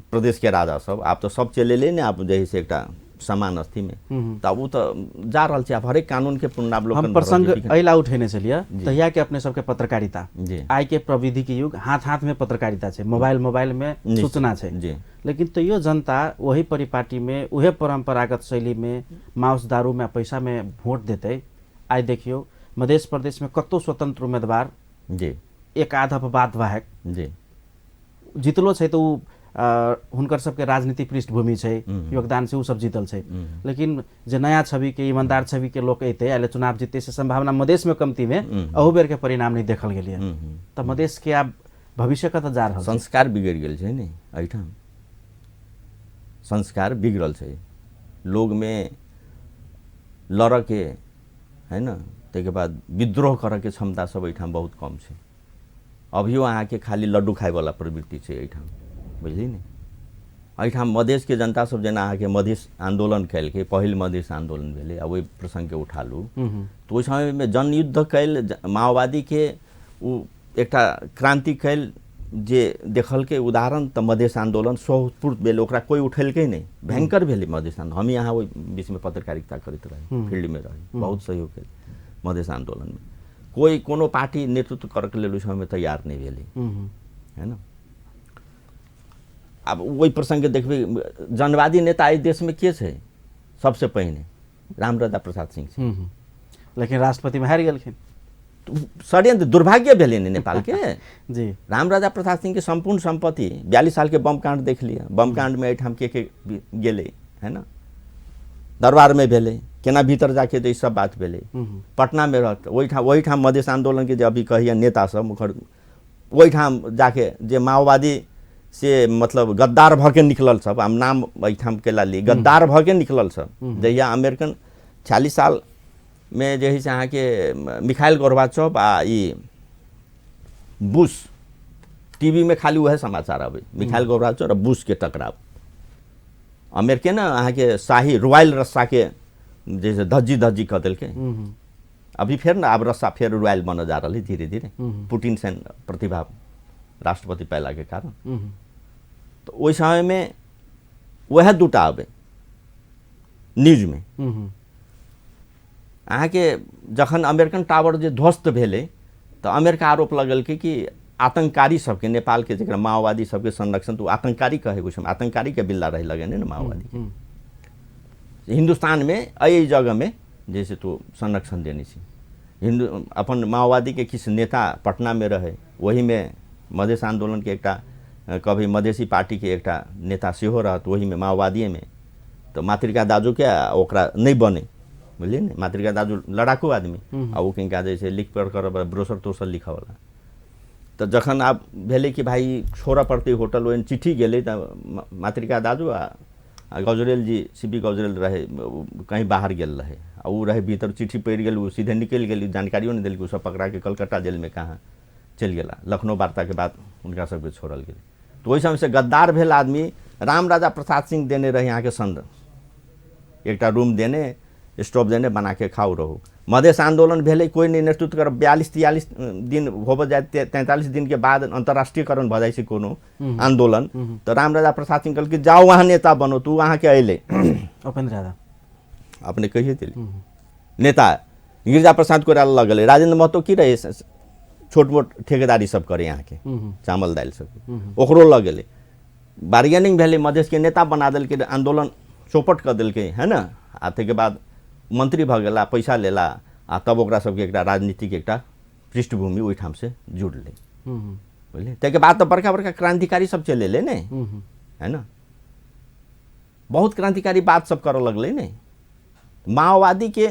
प्रदेश के राजा सब आब तऽ सब चलि एलै ने, आब जे है से एकटा समान अथी में। तऽ आब ओ तऽ जा रहल छै, आब हरेक कानून के पुनरावलोकन हम भऽ रहल प्रसंग छै। एहि ला उठेने छलियै, जी। तहिया के अपने सबके पत्रकारिता, जी। आइ के प्रविधि के युग, हाथ हाथ में पत्रकारिता छै, मोबाइल मोबाइल में निश्चित। सूचना छै, जी। लेकिन तैयो जनता वही परिपाटी में, उहे परंपरागत शैली में, मांस दारू में पैसा में वोट देतै। आइ देखियौ मध्य प्रदेश में कतौ स्वतंत्र उम्मीदवार जी। एक आध अपवाद वाहक जी। जितलो छै तऽ उ, हुनकर सबके राजनीतिक पृष्ठभूमि छै, योगदान से उ सब जीतल छै। लेकिन जे नया छवि के, ईमानदार छवि के लोक एतै, आइले चुनाव जीतै से संभावना मधेश में कमती में अहू बेर के परिणाम नहीं देखल गेलियै। तऽ मधेश के आब भविष्य कतऽ जा रहल छै? संस्कार बिगड़ि गेल छै ने एहिठाम, संस्कार बिगड़ल छै लोग में, लड़ऽ के है ना, ताहिके बाद विद्रोह करऽ के क्षमता सब एहिठाम बहुत कम छै। अभियो अहाँके खाली लड्डू खायवला प्रवृत्ति छै एहिठाम, बुझलियै ने। एहिठाम मधेशके जनता सब जेना अहाँके मधेश आंदोलन कयलकै, पहिल मधेश आंदोलन भेलै, आ ओहि प्रसङ्गके उठालू तऽ ओहि समयमे जनयुद्ध कयल माओवादीके ओ एकटा क्रांति कयल जे देखलकै उदाहरण, तऽ मधेश आंदोलन स्वस्फूर्त भेल, ओकरा कोइ उठेलकै नहि, भयंकर भेलै मधेश आंदोलन। हम यहाँ ओहि बीचमे पत्रकारिता करैत रही, फील्डमे रही, बहुत सहयोग कयल मधेश आंदोलनमे। कोइ कोनो पार्टी नेतृत्व करऽके लेल ओहि समयमे तैयार नहि भेलै, है ना। आब ओहि प्रसङ्गके देखबै, जनवादी नेता एहि देशमे के छै? सबसे पहिने रामराजा प्रसाद सिंह छै। लेकिन राष्ट्रपतिमे हारि गेलखिन। षड्यंत्र दुर्भाग्य भेलै ने नेपालके। जी। रामराजा प्रसाद सिंह के संपूर्ण संपत्ति 42 साल के बम कांड देख लिअ, बम कांड में एहिठाम के के गेलै, है ना, दरबार में भेलै, केना भीतर जाके जे सब बात भेलै, पटना में रहत ओहिठाम, ओहिठाम मधेश आंदोलन के जे अभी कहिए नेता सब मुखर, ओहिठाम जाके जे माओवादी से मतलब गद्दार भऽ के निकलल सब, हम नाम एहिठाम केला ली, गद्दार भऽ के निकलल सब। जहिया अमेरिकन 46 साल में जे है से अहाँके मिखाइल गोर्बाचोव आ ई बुश, टीवी में खाली वएह समाचार अबै, मिखाइल गोर्बाचोव आ बुश के टकराव। अमेरिके ने अहाँके शाही रॉयल रस्सा के जे से धज्जी धज्जी कऽ देलकै। अभी फेर ने आब रस्सा फेर रॉयल बनऽ जा रहल है धीरे धीरे, पुतिन सन प्रतिभा राष्ट्रपति पायला के कारण। तऽ ओहि समय में वएह दूटा अबै न्यूज में। अहाँके जखन अमेरिकन टावर जे ध्वस्त भेलै तऽ अमेरिका आरोप लगेलकै कि आतंककारी सबके, नेपालके जकरा माओवादी सबके संरक्षण, तऽ ओ आतंककारी कहै ओहि समय, आतंककारीके बिल्ला रहै लगेने ने माओवादीके। हिन्दुस्तानमे एहि जगहमे जैसे तो संरक्षण देने छी हिन्दू अपन माओवादीके किछु नेता पटनामे रहै, ओहिमे मधेश आन्दोलनके एकटा कभी मधेसी पार्टीके एकटा नेता सेहो रहत ओहिमे माओवादीएमे, तऽ मातृका दाजूके ओकरा नहि बने, बुझलियै ने। मातृका दाजू लड़ाकू आदमी आ ओ किनका जे छै लिख पढ़ करऽ ब्रोसर तोसर लिखऽवला, तऽ जखन आब भेलै कि भाइ छोड़ऽ पड़तै होटल, ओहिमे चिट्ठी गेलै तऽ मातृका दाजू आ गजरेल जी, सी बी गजरेल रहै, कहीं बाहर गेल रहै आ ओ रहै भीतर, चिट्ठी पड़ि गेल, ओ सीधे निकलि गेल, जानकारियो नहि देलकै। ओ सब पकड़ाके कलकत्ता जेलमे कहाँ चलि गेला। लखनऊ वार्ताके बाद हुनका सबके छोड़ल गेलै। तऽ ओहि समयसँ गद्दार भेल आदमी। राम राजा प्रसाद सिंह देने रहै अहाँके संद, एकटा रूम देने, स्टोव देने, बनाके खाउ रहू। मधेश आंदोलन भेलै, कोइ नहि नेतृत्व कर, 42-43 दिन होबऽ जाय, 43 दिनके बाद अंतर्राष्ट्रीयकरण भऽ जाइ छै कोनो आंदोलन। तऽ राम राजा प्रसाद सिंह कहलकै जाउ अहाँ नेता बनो, तू अहाँके अयलै। उपेंद्र यादव अपने कहिए देली नेता। गिरिजा प्रसाद कोइराला लग गेलै। राजेंद्र महतो की रहे, छोट मोट ठेकेदारी सब करे अहाँके, चावल दालि सब, ओकरो लग गेलै। बार्गेनिंग भेलै, मधेशके नेता बना देलकै, आंदोलन चौपट कऽ देलकै, है ने। आ ताहिके बाद मंत्री भऽ गेला, पैसा लेला, आ तब ओकरा सबके एकटा राजनीतिक एकटा पृष्ठभूमि ओहिठामसँ जुड़लै, बुझलियै। ताहिके बाद तऽ बड़का बड़का क्रांतिकारी सब चलि एलै ने, है ने। बहुत क्रांतिकारी बात सब करऽ लगलै ने। माओवादीके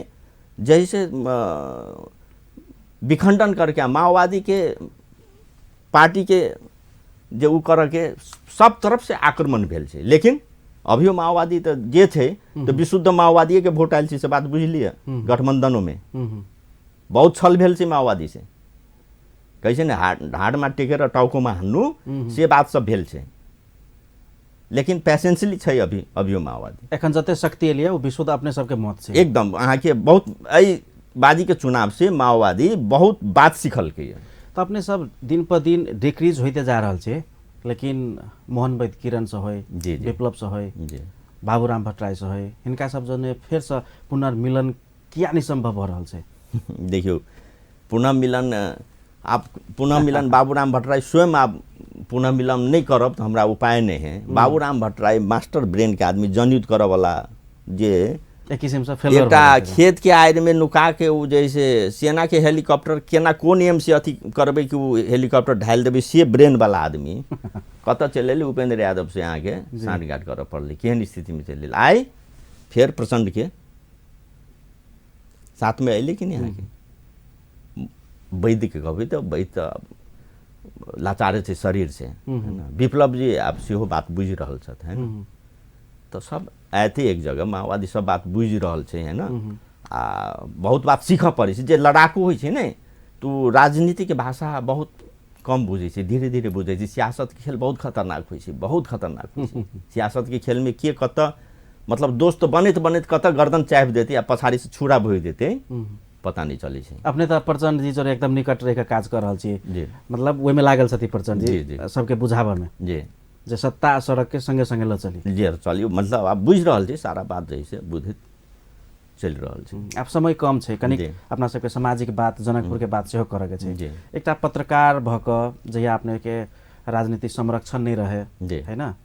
जैसे विखंडन करके माओवादीके पार्टीके जे ओ करऽके सब तरफसँ आक्रमण भेल छै। लेकिन अभियो माओवादी तऽ जे छै तऽ विशुद्ध माओवादीएके वोट आयल छै, से बात बुझि लिअ। गठबंधनोमे बहुत छल भेल छै माओवादी से, कहै छै ने ढाडमा टेकेर टाउकोमा हान्नु, से बात सब भेल छै। लेकिन पैसेंसली छै अभी अभियो माओवादी। एखन जते शक्ति एलियै ओ विशुद्ध अपने सबके मत छै एकदम। अहाँके बहुत एहि बाजीके चुनाव से माओवादी बहुत बात सिखलकै। तऽ अपने सब दिन पर दिन डिक्रीज होइते जा रहल छै, लेकिन मोहन वैद्य किरण से होय, जी जी, विप्लव से होय, जी, बाबूराम भट्टराई से होय, हिनका सब जने फेरसँ पुनर्मिलन किया नहीं संभव भऽ रहल छै? देखियौ, पुनः मिलन आब पुनः मिलन बाबूराम भट्टराई स्वयं आब पुनः मिलन नहीं करब तो हमरा उपाय नहीं है। बाबूराम भट्टराई मास्टर ब्रेन के आदमी, जनयुद्ध करऽ वाला, जे एक किसिमसँ फेलियर एकटा खेत के आड़ि में नुका के ओ जैसे सेना के हेलीकॉप्टर केना कोन एम से अथी करबै कि ओ हेलीकॉप्टर ढालि देबै, से ब्रेन वाला आदमी कतऽ चलि एलै? उपेंद्र यादव से अहाँके साँठगाँठ करऽ पड़लै। केहन स्थितिमे चलि एलै? आइ फेर प्रचंड के साथमे अयलै कि नहि? अहाँके वैद्यके कहबै तऽ वैद्य तऽ लाचारे छै शरीर से, है ने। विप्लव जी आब सेहो बात बुझि रहल छथि, है ने। तऽ सब आयते एक जगह, माओवादी सब बात बुझि रहल छै, है ने। आ बहुत बात सीखऽ पड़ै छै। जे लड़ाकू होइ छै ने तऽ ओ राजनीतिके भाषा बहुत कम बुझै छै, धीरे धीरे बुझै छै। सियासतके खेल बहुत खतरनाक होइ छै, बहुत खतरनाक होइ छै। सियासतके खेलमे के कतऽ मतलब दोस्त बनैत बनैत कतऽ गर्दन चापि देतै आ पछाड़ीसँ छुरा भोगि देतै, पता नहि चलै छै। अपने तऽ प्रचण्ड जी जरे एकदम निकट रहि कऽ काज कऽ रहल छी जी, मतलब ओहिमे लागल छथि प्रचण्ड जी, जी जी। सबके बुझाबऽमे जी, जे सत्ता आ सड़क के संगे संगे लऽ चली। जे चलियौ, मतलब आब बुझि रहल छै, सारा बात जे से बुझैत चलि रहल छै। आब समय कम छै कनिक, जी। अपना सबके सामाजिक बात, जनकपुरके बात सेहो करऽके छै। जी। एकटा पत्रकार भऽ कऽ जहिया अपनेके राजनीतिक संरक्षण नहि रहे, जी, है ना,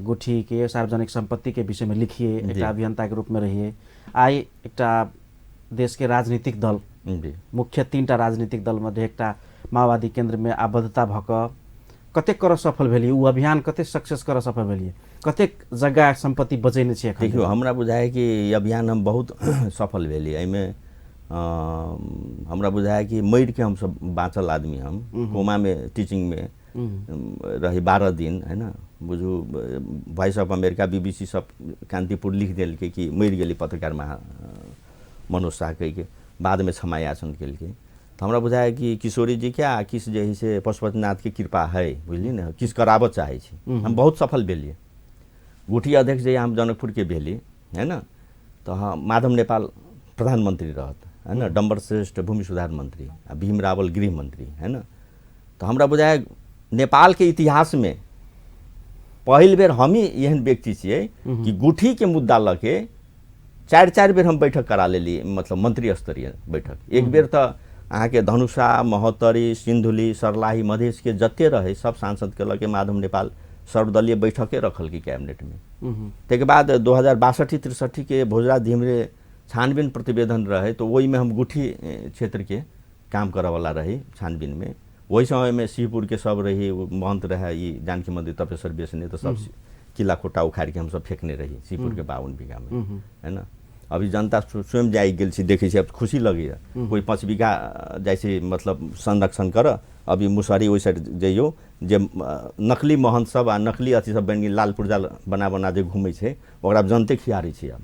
गुठी के सार्वजनिक संपत्ति के विषय में लिखिए, एकटा अभियंता के रूप में रहिए, आइ एकटा देश के राजनीतिक दल, जी, मुख्य 3टा राजनीतिक दल मध्ये एकटा माओवादी केंद्र में आबद्धता भऽ कऽ कतेक करऽ सफल भेलियै? ओ अभियान कतेक सक्सेस करऽ सफल भेलियै? कतेक जग्गा संपत्ति बचेने छियै एखन? देखियौ, हमरा बुझाइ कि ई अभियान हम बहुत सफल भेलियै। एहिमे हमरा बुझाइ कि मरिके हमसब बाँचल आदमी। हम कोमामे टीचिङमे रही 12 दिन, है ना। बुझू वॉइस ऑफ अमेरिका, BBC सब कान्तिपुर लिख देलकै कि मरि गेलै पत्रकार महा मनोज शाह कहिके, बादमे क्षमा याचन केलकै। तऽ हमरा बुझाइ कि किशोरी जी के आ किछु जे है से पशुपतिनाथके कृपा है, बुझलियै ने, किछु कराबऽ चाहै छी। हम बहुत सफल भेलियै। गुठी अध्यक्ष जे हम जनकपुरके भेली, है ना, तऽ हम माधव नेपाल प्रधानमंत्री रहत, है ना, डम्बर श्रेष्ठ भूमि सुधार मंत्री आ भीम रावल गृह मंत्री, है ना। तऽ हमरा बुझाइ नेपालके इतिहासमे पहिल बेर हमही एहन व्यक्ति छियै कि गुठीके मुद्दा लऽ के 4-4 बेर हम बैठक करा लेली, मतलब मंत्री स्तरीय बैठक। एक बेर तऽ अहाँके धनुषा, महोत्तरी, सिन्धुली, सर्लाही, मधेशके जते रहे सब सांसदके लऽ के माधव नेपाल सर्वदलीय बैठके रखलकै कैबिनेटमे। ताहिके बाद 2062-63 के भोजराज घिमिरे छानबीन प्रतिवेदन रहे, तऽ ओहिमे हम गुठी क्षेत्रके काम करऽवला रही छानबीनमे। ओहि समयमे सिंहपुरके सब रही, महन्त रहे ई जानकी मन्दिर तपेश्वर बेसने, तऽ सब किला कोटा उखाड़िके हमसब फेकने रही सिंहपुरके 52 बीघामे, है ना। अभी जनता स्वयं जाइ गेल छी, देखै छी, अब खुशी लगैए। कोइ 5 बीघा जाइ छै मतलब संरक्षण कर। अभी मुसहरी ओहि साइड जइयौ जे नकली महंत सब आ नकली अथी सब बनि गेल, लाल पुर्जा बना बना जे घूमै छै, ओकरा जनते खियारै छै। आब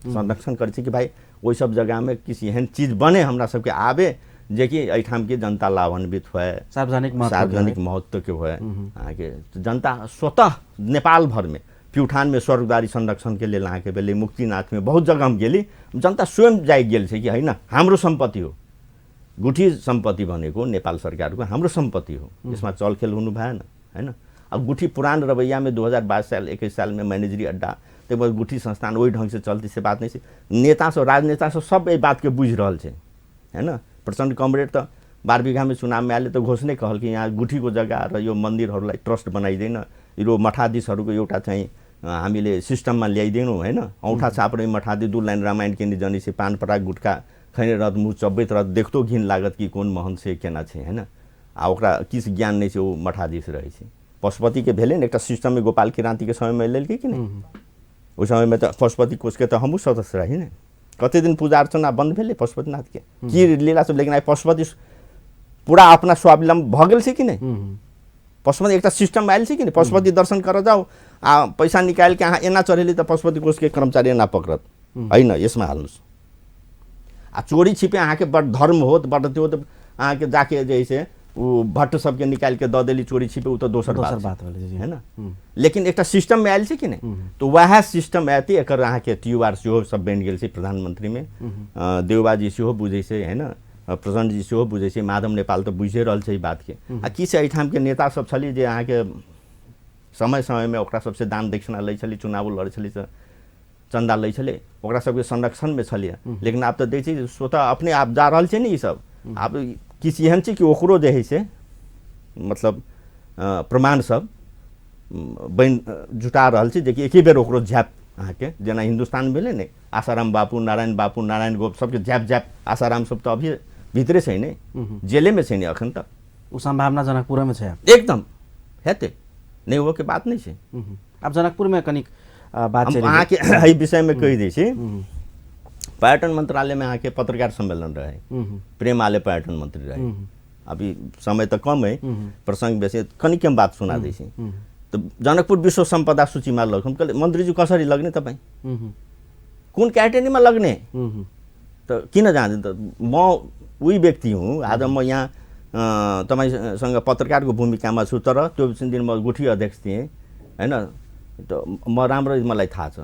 संरक्षण करै छै कि भाइ ओहि सब जगहमे किछु एहन चीज बने हमरा सबके आबे जेकि एहिठामके जनता लाभान्वित होए, सार्वजनिक महत्वके होए। अहाँके जनता स्वतः नेपाल भरमे प्युठानमे स्वर्गद्वारी संरक्षणके लेल अहाँके भेलै, मुक्तिनाथमे बहुत जगह हम गेली, जनता स्वयं जाइ गेल छै कि होइन हाम्रो सम्पत्ति हो, गुठी सम्पत्ति भनेको नेपाल सरकारको हाम्रो सम्पत्ति हो, यसमा चलखेल हुनु भएन होइन। अब गुठी पुरान रवैयामे 2022 साल 21 सालमे मैनेजरी अड्डा, ताहिके बाद गुठी संस्थान ओहि ढङ्गसँ चलती से बात नहि छै। नेता सब राजनेता सब सब एहि बातके बुझि रहल छै होइन। प्रचण्ड कमरेड त 12 बिघामे चुनावमे आएले त घोषणै कहल कि यहाँ गुठीको जग्गा र यो मन्दिरहरूलाई ट्रस्ट बनाइँदैन, यो मठाधीशहरूको एउटा चाहिँ हामीले सिस्टममा ल्याइदिएनौँ होइन। औँठा छाप र मठाधीश 2 लाइन रामायण केने जनी छै, पान पराग गुटखा खैने रहत, मुँह चबैत रहत, देखतो घिन लागत कि कोन महन्त छै केना छै होइन। आ ओकरा किछु ज्ञान नहि छै, ओ मठाधीश रहै छै। पशुपतिके भेलै ने एकटा सिस्टममे, गोपाल क्रान्तिके समयमे लेलकै कि नहि, ओहि समयमे तऽ पशुपति कोषके तऽ हमहूँ सदस्य रही ने। कते दिन पूजा अर्चना बन्द भेलै पशुपतिनाथके, की लीला सब, लेकिन आइ पशुपति पूरा अपना स्वावलम्ब भऽ गेल छै कि नहि। पशुपति एकटा सिस्टम आयल छै कि नहि, पशुपति दर्शन करऽ जाउ आ पैसा निकालिके अहाँ एना चढ़ेली तऽ पशुपति कोषके कर्मचारी एना पकड़त होइन, यसमा हाल्नुहोस्। आ चोरी छिपे अहाँके बड धर्म होत बड त्यो होत, अहाँके जाके जे से ओ भट्ट सबके निकालिके दऽ देली चोरी छिपे, ओ तऽ दोसर बात होइन। लेकिन एकटा सिस्टममे आयल छै कि नहि, तऽ वएह सिस्टम आयतै। एकर अहाँके TUR सेहो सब बनि गेल छै प्रधानमन्त्रीमे, देउबाजी सेहो बुझै छै होइन, प्रचण्डजी सेहो बुझै छै, माधव नेपाल तऽ बुझिए रहल छै ई बातके। आ की छै एहिठामके नेता सब छली जे अहाँके समय समयमे ओकरा सबसँ दान दक्षिणा लै छली, चुनाव लड़ै छली तऽ चन्दा लै छलै, ओकरा सबके संरक्षणमे छलियै। लेकिन आब तऽ देखै छी स्वतः अपने आप जा रहल छै ने ई सब। आब किछु एहन छै कि ओकरो जे हइ से मतलब प्रमाण सब बनि जुटा रहल छै जेकि एके बेर ओकरो झ्याप अहाँके, जेना हिन्दुस्तान भेलै ने, आसाराम बापू, नारायण बापू, नारायण गोप सबके झ्याप झ्याप, आसाराम सब तऽ अभी भित्रे छै ने, जेलेमे छै ने अखन तक। ओ सम्भावना जनकपुरमे छै एकदम हेतै, नहि होके बात नहि छै। आब जनकपुरमे कनिक बात अहाँके एहि विषयमे कहि दै छी। पर्यटन मन्त्रालयमे अहाँके पत्रकार सम्मेलन रहे, प्रेम आले पर्यटन मन्त्री रहे, अभी समय तऽ कम है, प्रसङ्ग बेसी, कनिक हम बात सुना दै छी। तऽ जनकपुर विश्व सम्पदा सूचीमा लग, हम कहलियै मन्त्रीज्यू कसरी लग्ने तपाईँ, कुन क्याटेगोरीमा लग्ने, तऽ किन जाँदैन त म उही व्यक्ति हुँ, आज म यहाँ तपाईँसँग पत्रकारको भूमिकामा छु, तर त्यो दिन म गुठी अध्यक्ष थिएँ होइन, त म राम्ररी मलाई थाहा छ।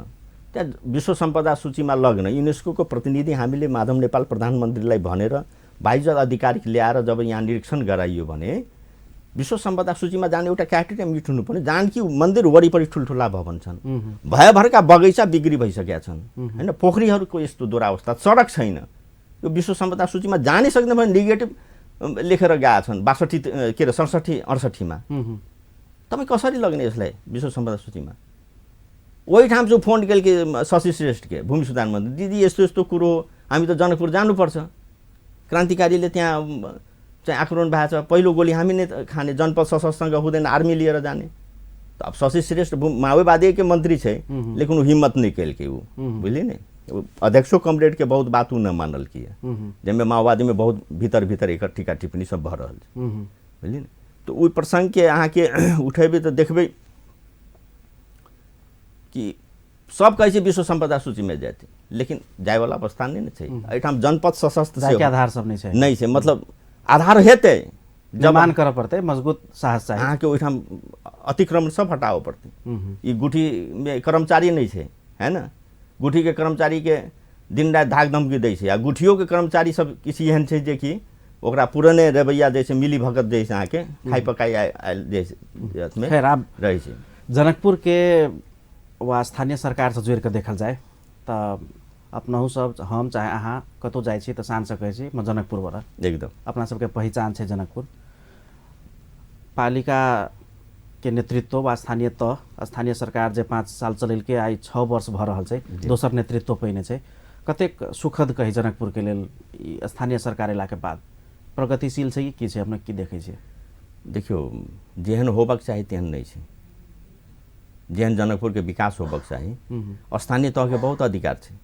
त्यहाँ विश्व सम्पदा सूचीमा लग्न युनेस्को प्रतिनिधि हामीले माधव नेपाल प्रधानमन्त्रीलाई भनेर बाइजल आधिकारिक ल्याएर जब यहाँ निरीक्षण गराइयो भने विश्व सम्पदा सूचीमा जाने एउटा क्राइटेरिया मिट हुनुपर्ने। जानकी मन्दिर वरिपरि ठुल्ठुला भवन छन्, भयभरका बगैँचा बिक्री भइसकेका छन् होइन, पोखरीहरूको यस्तो दुरावस्था, सडक छैन, यो विश्व सम्पदा सूचीमा जानै सक्दैन भने नेगेटिभ लेखेर गएका छन् 62 के अरे 67 68मा। तपाईँ कसरी लग्ने यसलाई विश्व सम्पदा सूचीमा? ओही ठाउँ जो फोन केलके शशि श्रेष्ठके भूमि सुधार मन्त्री, दिदी यस्तो यस्तो कुरो, हामी त जनकपुर जानुपर्छ, क्रान्तिकारीले त्यहाँ चाहिँ आक्रमण भएको छ, पहिलो गोली हामी नै खाने, जनपद सशस्त्रसँग हुँदैन, आर्मी लिएर जाने। त अब शशि श्रेष्ठ माओवादीके मन्त्री छै, लेकिन ऊ हिम्मत नहि केलकै, ऊ बुझलियै ने, अध्यक्षो कमरेडके बहुत बात ऊ न मानलकै, जाहिमे माओवादीमे बहुत भीतर भीतर एकर टीका टिप्पणी सब भऽ रहल छै, बुझलियै ने। तऽ ओहि प्रसङ्गके अहाँके उठेबै तऽ देखबै कि सब कहै छै विश्व सम्पदा सूचीमे जायत, लेकिन जायवला अवस्था नहि ने छै। एहिठाम जनपद सशस्त्र आधार सब नहि छै, नहि छै, मतलब आधार हेतै जमान करऽ पड़तै, मजबूत साहस चाही अहाँके, ओहिठाम अतिक्रमण सब हटाबऽ पड़तै। ई गुठीमे कर्मचारी नहि छै है ने, गुठीके कर्मचारीके दिन राति धाक धमकी दै छै, आ गुठियोके कर्मचारी सब किछु एहन छै जेकि ओकरा पुराने रवैया जे छै मिली भगत जे छै अहाँके खाइ पकाइ आयल जे खैर आब रहै छै। जनकपुरके वा स्थानीय सरकारसँ जोड़िकऽ देखल जाय तऽ अपनहु सब, हम चाहे अहाँ कतहु जाइ छी तऽ शानसँ कहै छी म जनकपुरबाट, एकदम अपना सबके पहिचान छै जनकपुर। पालिकाके नेतृत्व वा स्थानीय तह, स्थानीय सरकार जे 5 साल चलेलकै, आइ 6 वर्ष भऽ रहल छै, दोसर नेतृत्व पहिने छै, कतेक सुखद कही जनकपुरके लेल ई स्थानीय सरकार अयलाके बाद प्रगतिशील छै कि की छै, अपने की देखै छियै? देखियौ, जेहन होबाक चाही तेहन नहि छै, जेहन जनकपुरके विकास होबाक चाही, स्थानीय तहके बहुत अधिकार छै।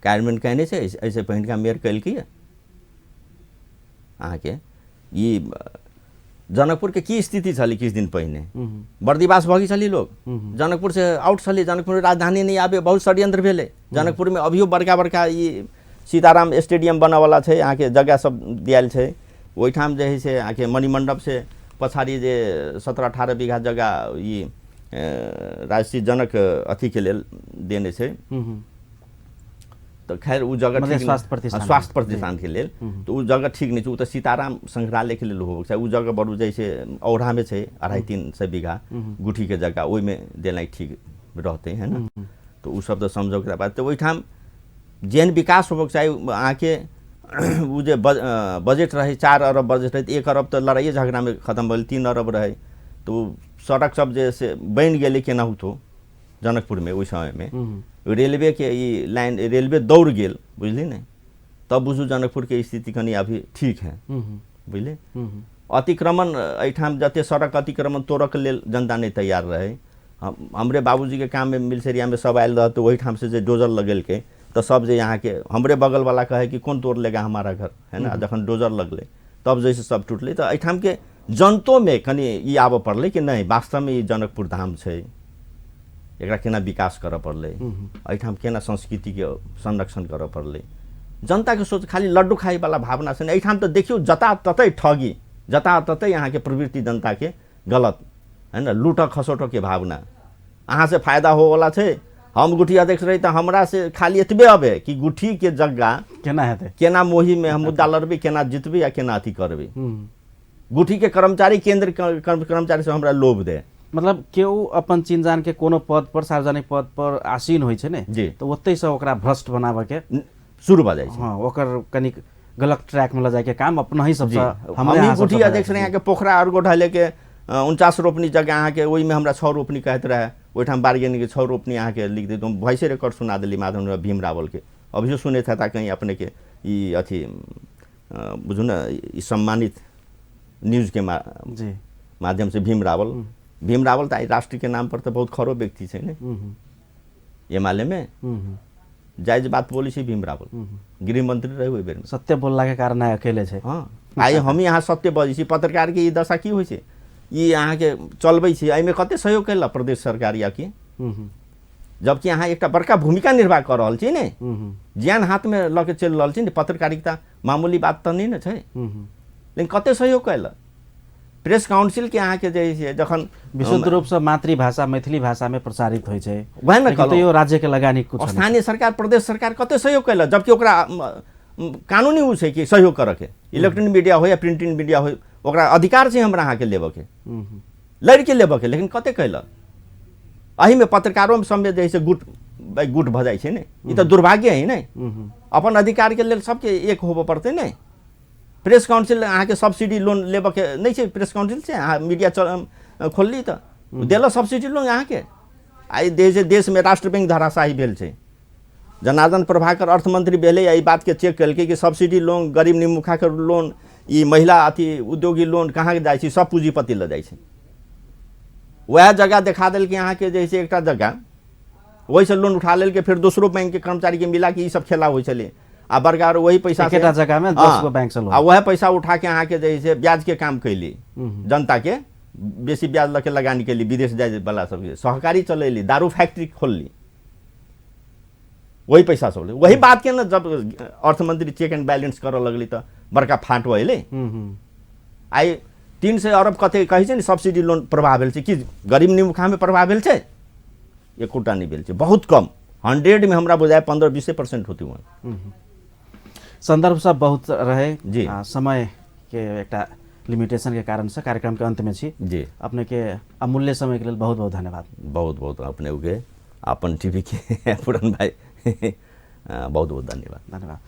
कार्यान्वयन कयने छै? एहिसँ पहिलका मेयर केलकै अहाँके। ई जनकपुरके की स्थिति छलै किछु दिन पहिने, बर्दिवास भऽ गेल छलै लोक, जनकपुर से आउट छलै, जनकपुर राजधानी नहि आबे, बहुत षड्यंत्र भेलै जनकपुरमे। अभियो बड़का बड़का ई सीताराम स्टेडियम बनऽवला छै, अहाँके जगह सब दियायल छै ओहिठाम जे है से अहाँके मणिमण्डप से पछाड़ी जे 17-18 बीघा जगह ई राजश्री जनक अथीके लेल देने छै, तऽ खैर ओ जगह ठीक स्वास्थ्य प्रतिष्ठान, स्वास्थ्य प्रतिष्ठानके लेल, तऽ ओ जगह ठीक नहि छै। ओ तऽ सीताराम संग्रहालयके लेल होबक चाही। ओ जगह बरू जे छै औढ़ामे छै 250-300 बीघा गुठीके जगह, ओहिमे देनाइ ठीक रहतै, है ने? तऽ ओ सब तऽ समझौके बात। तऽ ओहिठाम जेहन विकास होबक चाही अहाँके, ओ जे बजट रहै 4 अरब बजट रहै, 1 अरब तऽ लड़ाइए झगड़ामे खतम भेल, 3 अरब रहै। तऽ ओ सड़क सब जे से बनि गेलै केनाहुतो जनकपुरमे ओहि समयमे, रेलवेके ई लाइन रेलवे दौड़ गेल, बुझली ने? तब बुझू जनकपुरके स्थिति कनि अभी ठीक है, बुझली? अतिक्रमण एहिठाम जते सड़क अतिक्रमण तोड़ऽके लेल जनता नहि तैयार रहै। हमरे बाबूजीके काममे मिलसरियामे सब आयल रहत, तऽ ओहिठाम से जे डोजर लगेलकै तऽ सब जे अहाँके हमरे बगलवला कहै कि कौन तोड़ लेगा हमारा घर, है ने? जखन डोजर लगलै तब जैसे सब टुटलै। तऽ एहिठामके जनतोमे कनि ई आबऽ पड़लै कि नहि, वास्तवमे ई जनकपुर धाम छै, एकरा केना विकास करऽ पड़लै, एहिठाम केना संस्कृतिके संरक्षण करऽ पड़लै। जनताके सोच खाली लड्डू खाइवला भावना छै ने एहिठाम। तऽ देखियौ जता ततै ठगी, जता ततै अहाँके प्रवृत्ति जनताके गलत है ने, लूटऽ खसोटऽके भावना। अहाँ से फायदा होवला छै, हम गुठी अध्यक्ष रही तऽ हमरा से खाली एतबे अबे कि गुठीके जग्गा केना हेतै, केना मोहीमे हम मुद्दा लड़बै, केना जितबै आ केना अथी करबै। गुठीके कर्मचारी केंद्र कर्मचारी सब हमरा लोभ दे, मतलब केओ अपन चिन जान के कोनो पद पर, सार्वजनिक पद पर आसीन होइ छै ने, जी, तऽ ओतहिसँ ओकरा भ्रष्ट बनाबऽके शुरू भऽ जाइ छै। हँ, ओकर कनिक गलत ट्रैक में लऽ जायके काम अपनहि सबसँ, हमरे अहाँ सबसँ गुठी अध्यक्ष रही अहाँके पोखरा और गोढ़ालेके 49 रोपनी जगह अहाँके, ओहिमे हमरा 6 रोपनी कहैत रहै, ओहिठाम बार्गेनिंग 6 रोपनी अहाँके लिख दैत, हम वॉइसे रिकॉर्ड सुना देली माधव भीम रावलके, अभियो सुनैत हेता कहीं अपनेके ई अथी बुझू ने ई सम्मानित न्यूजके जी माध्यम से भीम रावल, भीम रावल तऽ आइ राष्ट्रके नाम पर तऽ बहुत खरो व्यक्ति छै ने एमाले में, जायज बात बोलै छै भीम रावल, गृह मंत्री रहे ओहि बेरमे। सत्य बोललाके कारण आइ अकेले छै। हँ, आइ हम यहाँ सत्य बजै छी। पत्रकारके ई दशा की होइ छै, ई अहाँके चलबै छै, एहिमे कते सहयोग कयलक प्रदेश सरकार या की, जबकि अहाँ एकटा बड़का भूमिका निर्वाह कऽ रहल छी ने, ज्ञान हाथमे लऽ के चलि रहल छी ने, पत्रकारिता मामूली बात तऽ नहि ने छै, लेकिन कते सहयोग कयलक प्रेस काउंसिल के अहाँके जे छै जखन विशुद्ध रूपसँ मातृभाषा मैथिली भाषामे प्रसारित होइ छै, वएह ने कहलहुँ, तैयो राज्यके लगानी कुछ स्थानीय सरकार प्रदेश सरकार कते सहयोग कयलक, जबकि ओकरा कानूनी ओ छै कि सहयोग करऽके, इलेक्ट्रॉनिक मीडिया हो या प्रिंटिंग मीडिया हो, ओकरा अधिकार छै हमरा अहाँके लेबऽके, लड़िके लेबऽके, लेकिन कते कयलक। एहिमे पत्रकारोमे सबमे जे है से गुट बाइ गुट भऽ जाइ छै ने, ई तऽ दुर्भाग्य है ने। अपन अधिकारके लेल सबके एक होबऽ पड़तै ने। प्रेस काउंसिल अहाँके सब्सिडी लोन लेबऽके नहि छै, प्रेस काउंसिल से अहाँ मीडिया खोलली तऽ देलक सब्सिडी लोन अहाँके। आइ देश देशमे राष्ट्र बैंक धराशाही भेल छै, जनार्दन प्रभाकर अर्थमंत्री भेलै, एहि बातके चेक केलकै कि सब्सिडी लोन, गरीब निमुखाके लोन, ई महिला अथी उद्योगी लोन कहाँ जाइ छै, सब पूँजीपति लऽ जाइ छै। वएह जगह देखा देलकै अहाँके जे से एकटा जगह, ओहिसँ लोन उठा लेलकै, फेर दोसरो बैंकके कर्मचारीके मिला के ई सब खेला होइ छलै, आ बड़का आर वही पैसा से एकेटा जगह में 10 गो बैंक से लोन, आ वएह पैसा उठा के अहाँके जे से ब्याज के काम कैली, जनता के बेसी ब्याज लऽ के लगानी कैली, विदेश जाय वाला सबके सहकारी चलैली, दारू फैक्ट्री खोलली, वही पैसा सब वही बात के ने जब अर्थमंत्री चेक एंड बैलेंस करऽ लगली तऽ बड़का फाटो अयलै। आइ 300 अरब कते कहै छै ने सब्सिडी लोन प्रभाव भेल छै, कि गरीब निमुखामे प्रभाव भेल छै? एकोटा नहि भेल छै, बहुत कम, 100 में हमरा बुझाय 15-20% होती वहाँ। संदर्भ सब बहुत रहे जी, समय के एकटा लिमिटेशन के कारण से कार्यक्रम के अंत में छी जी। अपने के अमूल्य समय के लेल बहुत बहुत धन्यवाद। बहुत बहुत अपने के अपन टीवी के पूरन भाई बहुत बहुत धन्यवाद। धन्यवाद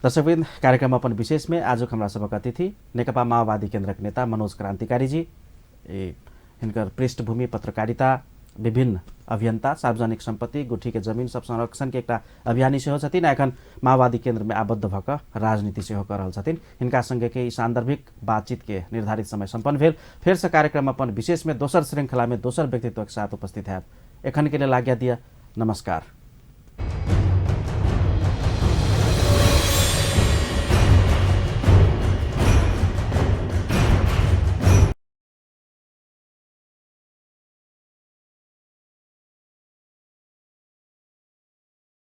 दर्शकवृन्द, कार्यक्रम अपन विशेष में आजुक हमरा सबक अतिथि नेकपा माओवादी केन्द्रक नेता मनोज क्रांतिकारी जी, हिनकर पृष्ठभूमि पत्रकारिता, विभिन्न अभियंता, सार्वजनिक संपत्ति, गुठी के जमीन सब संरक्षण के एकटा अभियानी सेहो छथिन, एखन माओवादी केंद्र में आबद्ध भऽ कऽ राजनीति सेहो कऽ रहल छथिन। हिनका संगे के ई सान्दर्भिक बातचीत के निर्धारित समय सम्पन्न भेल। फेर से कार्यक्रम अपन विशेष में दोसर श्रृंखला में दोसर व्यक्तित्वक साथ उपस्थित हैब। एखन के लेल आज्ञा दिअ, नमस्कार।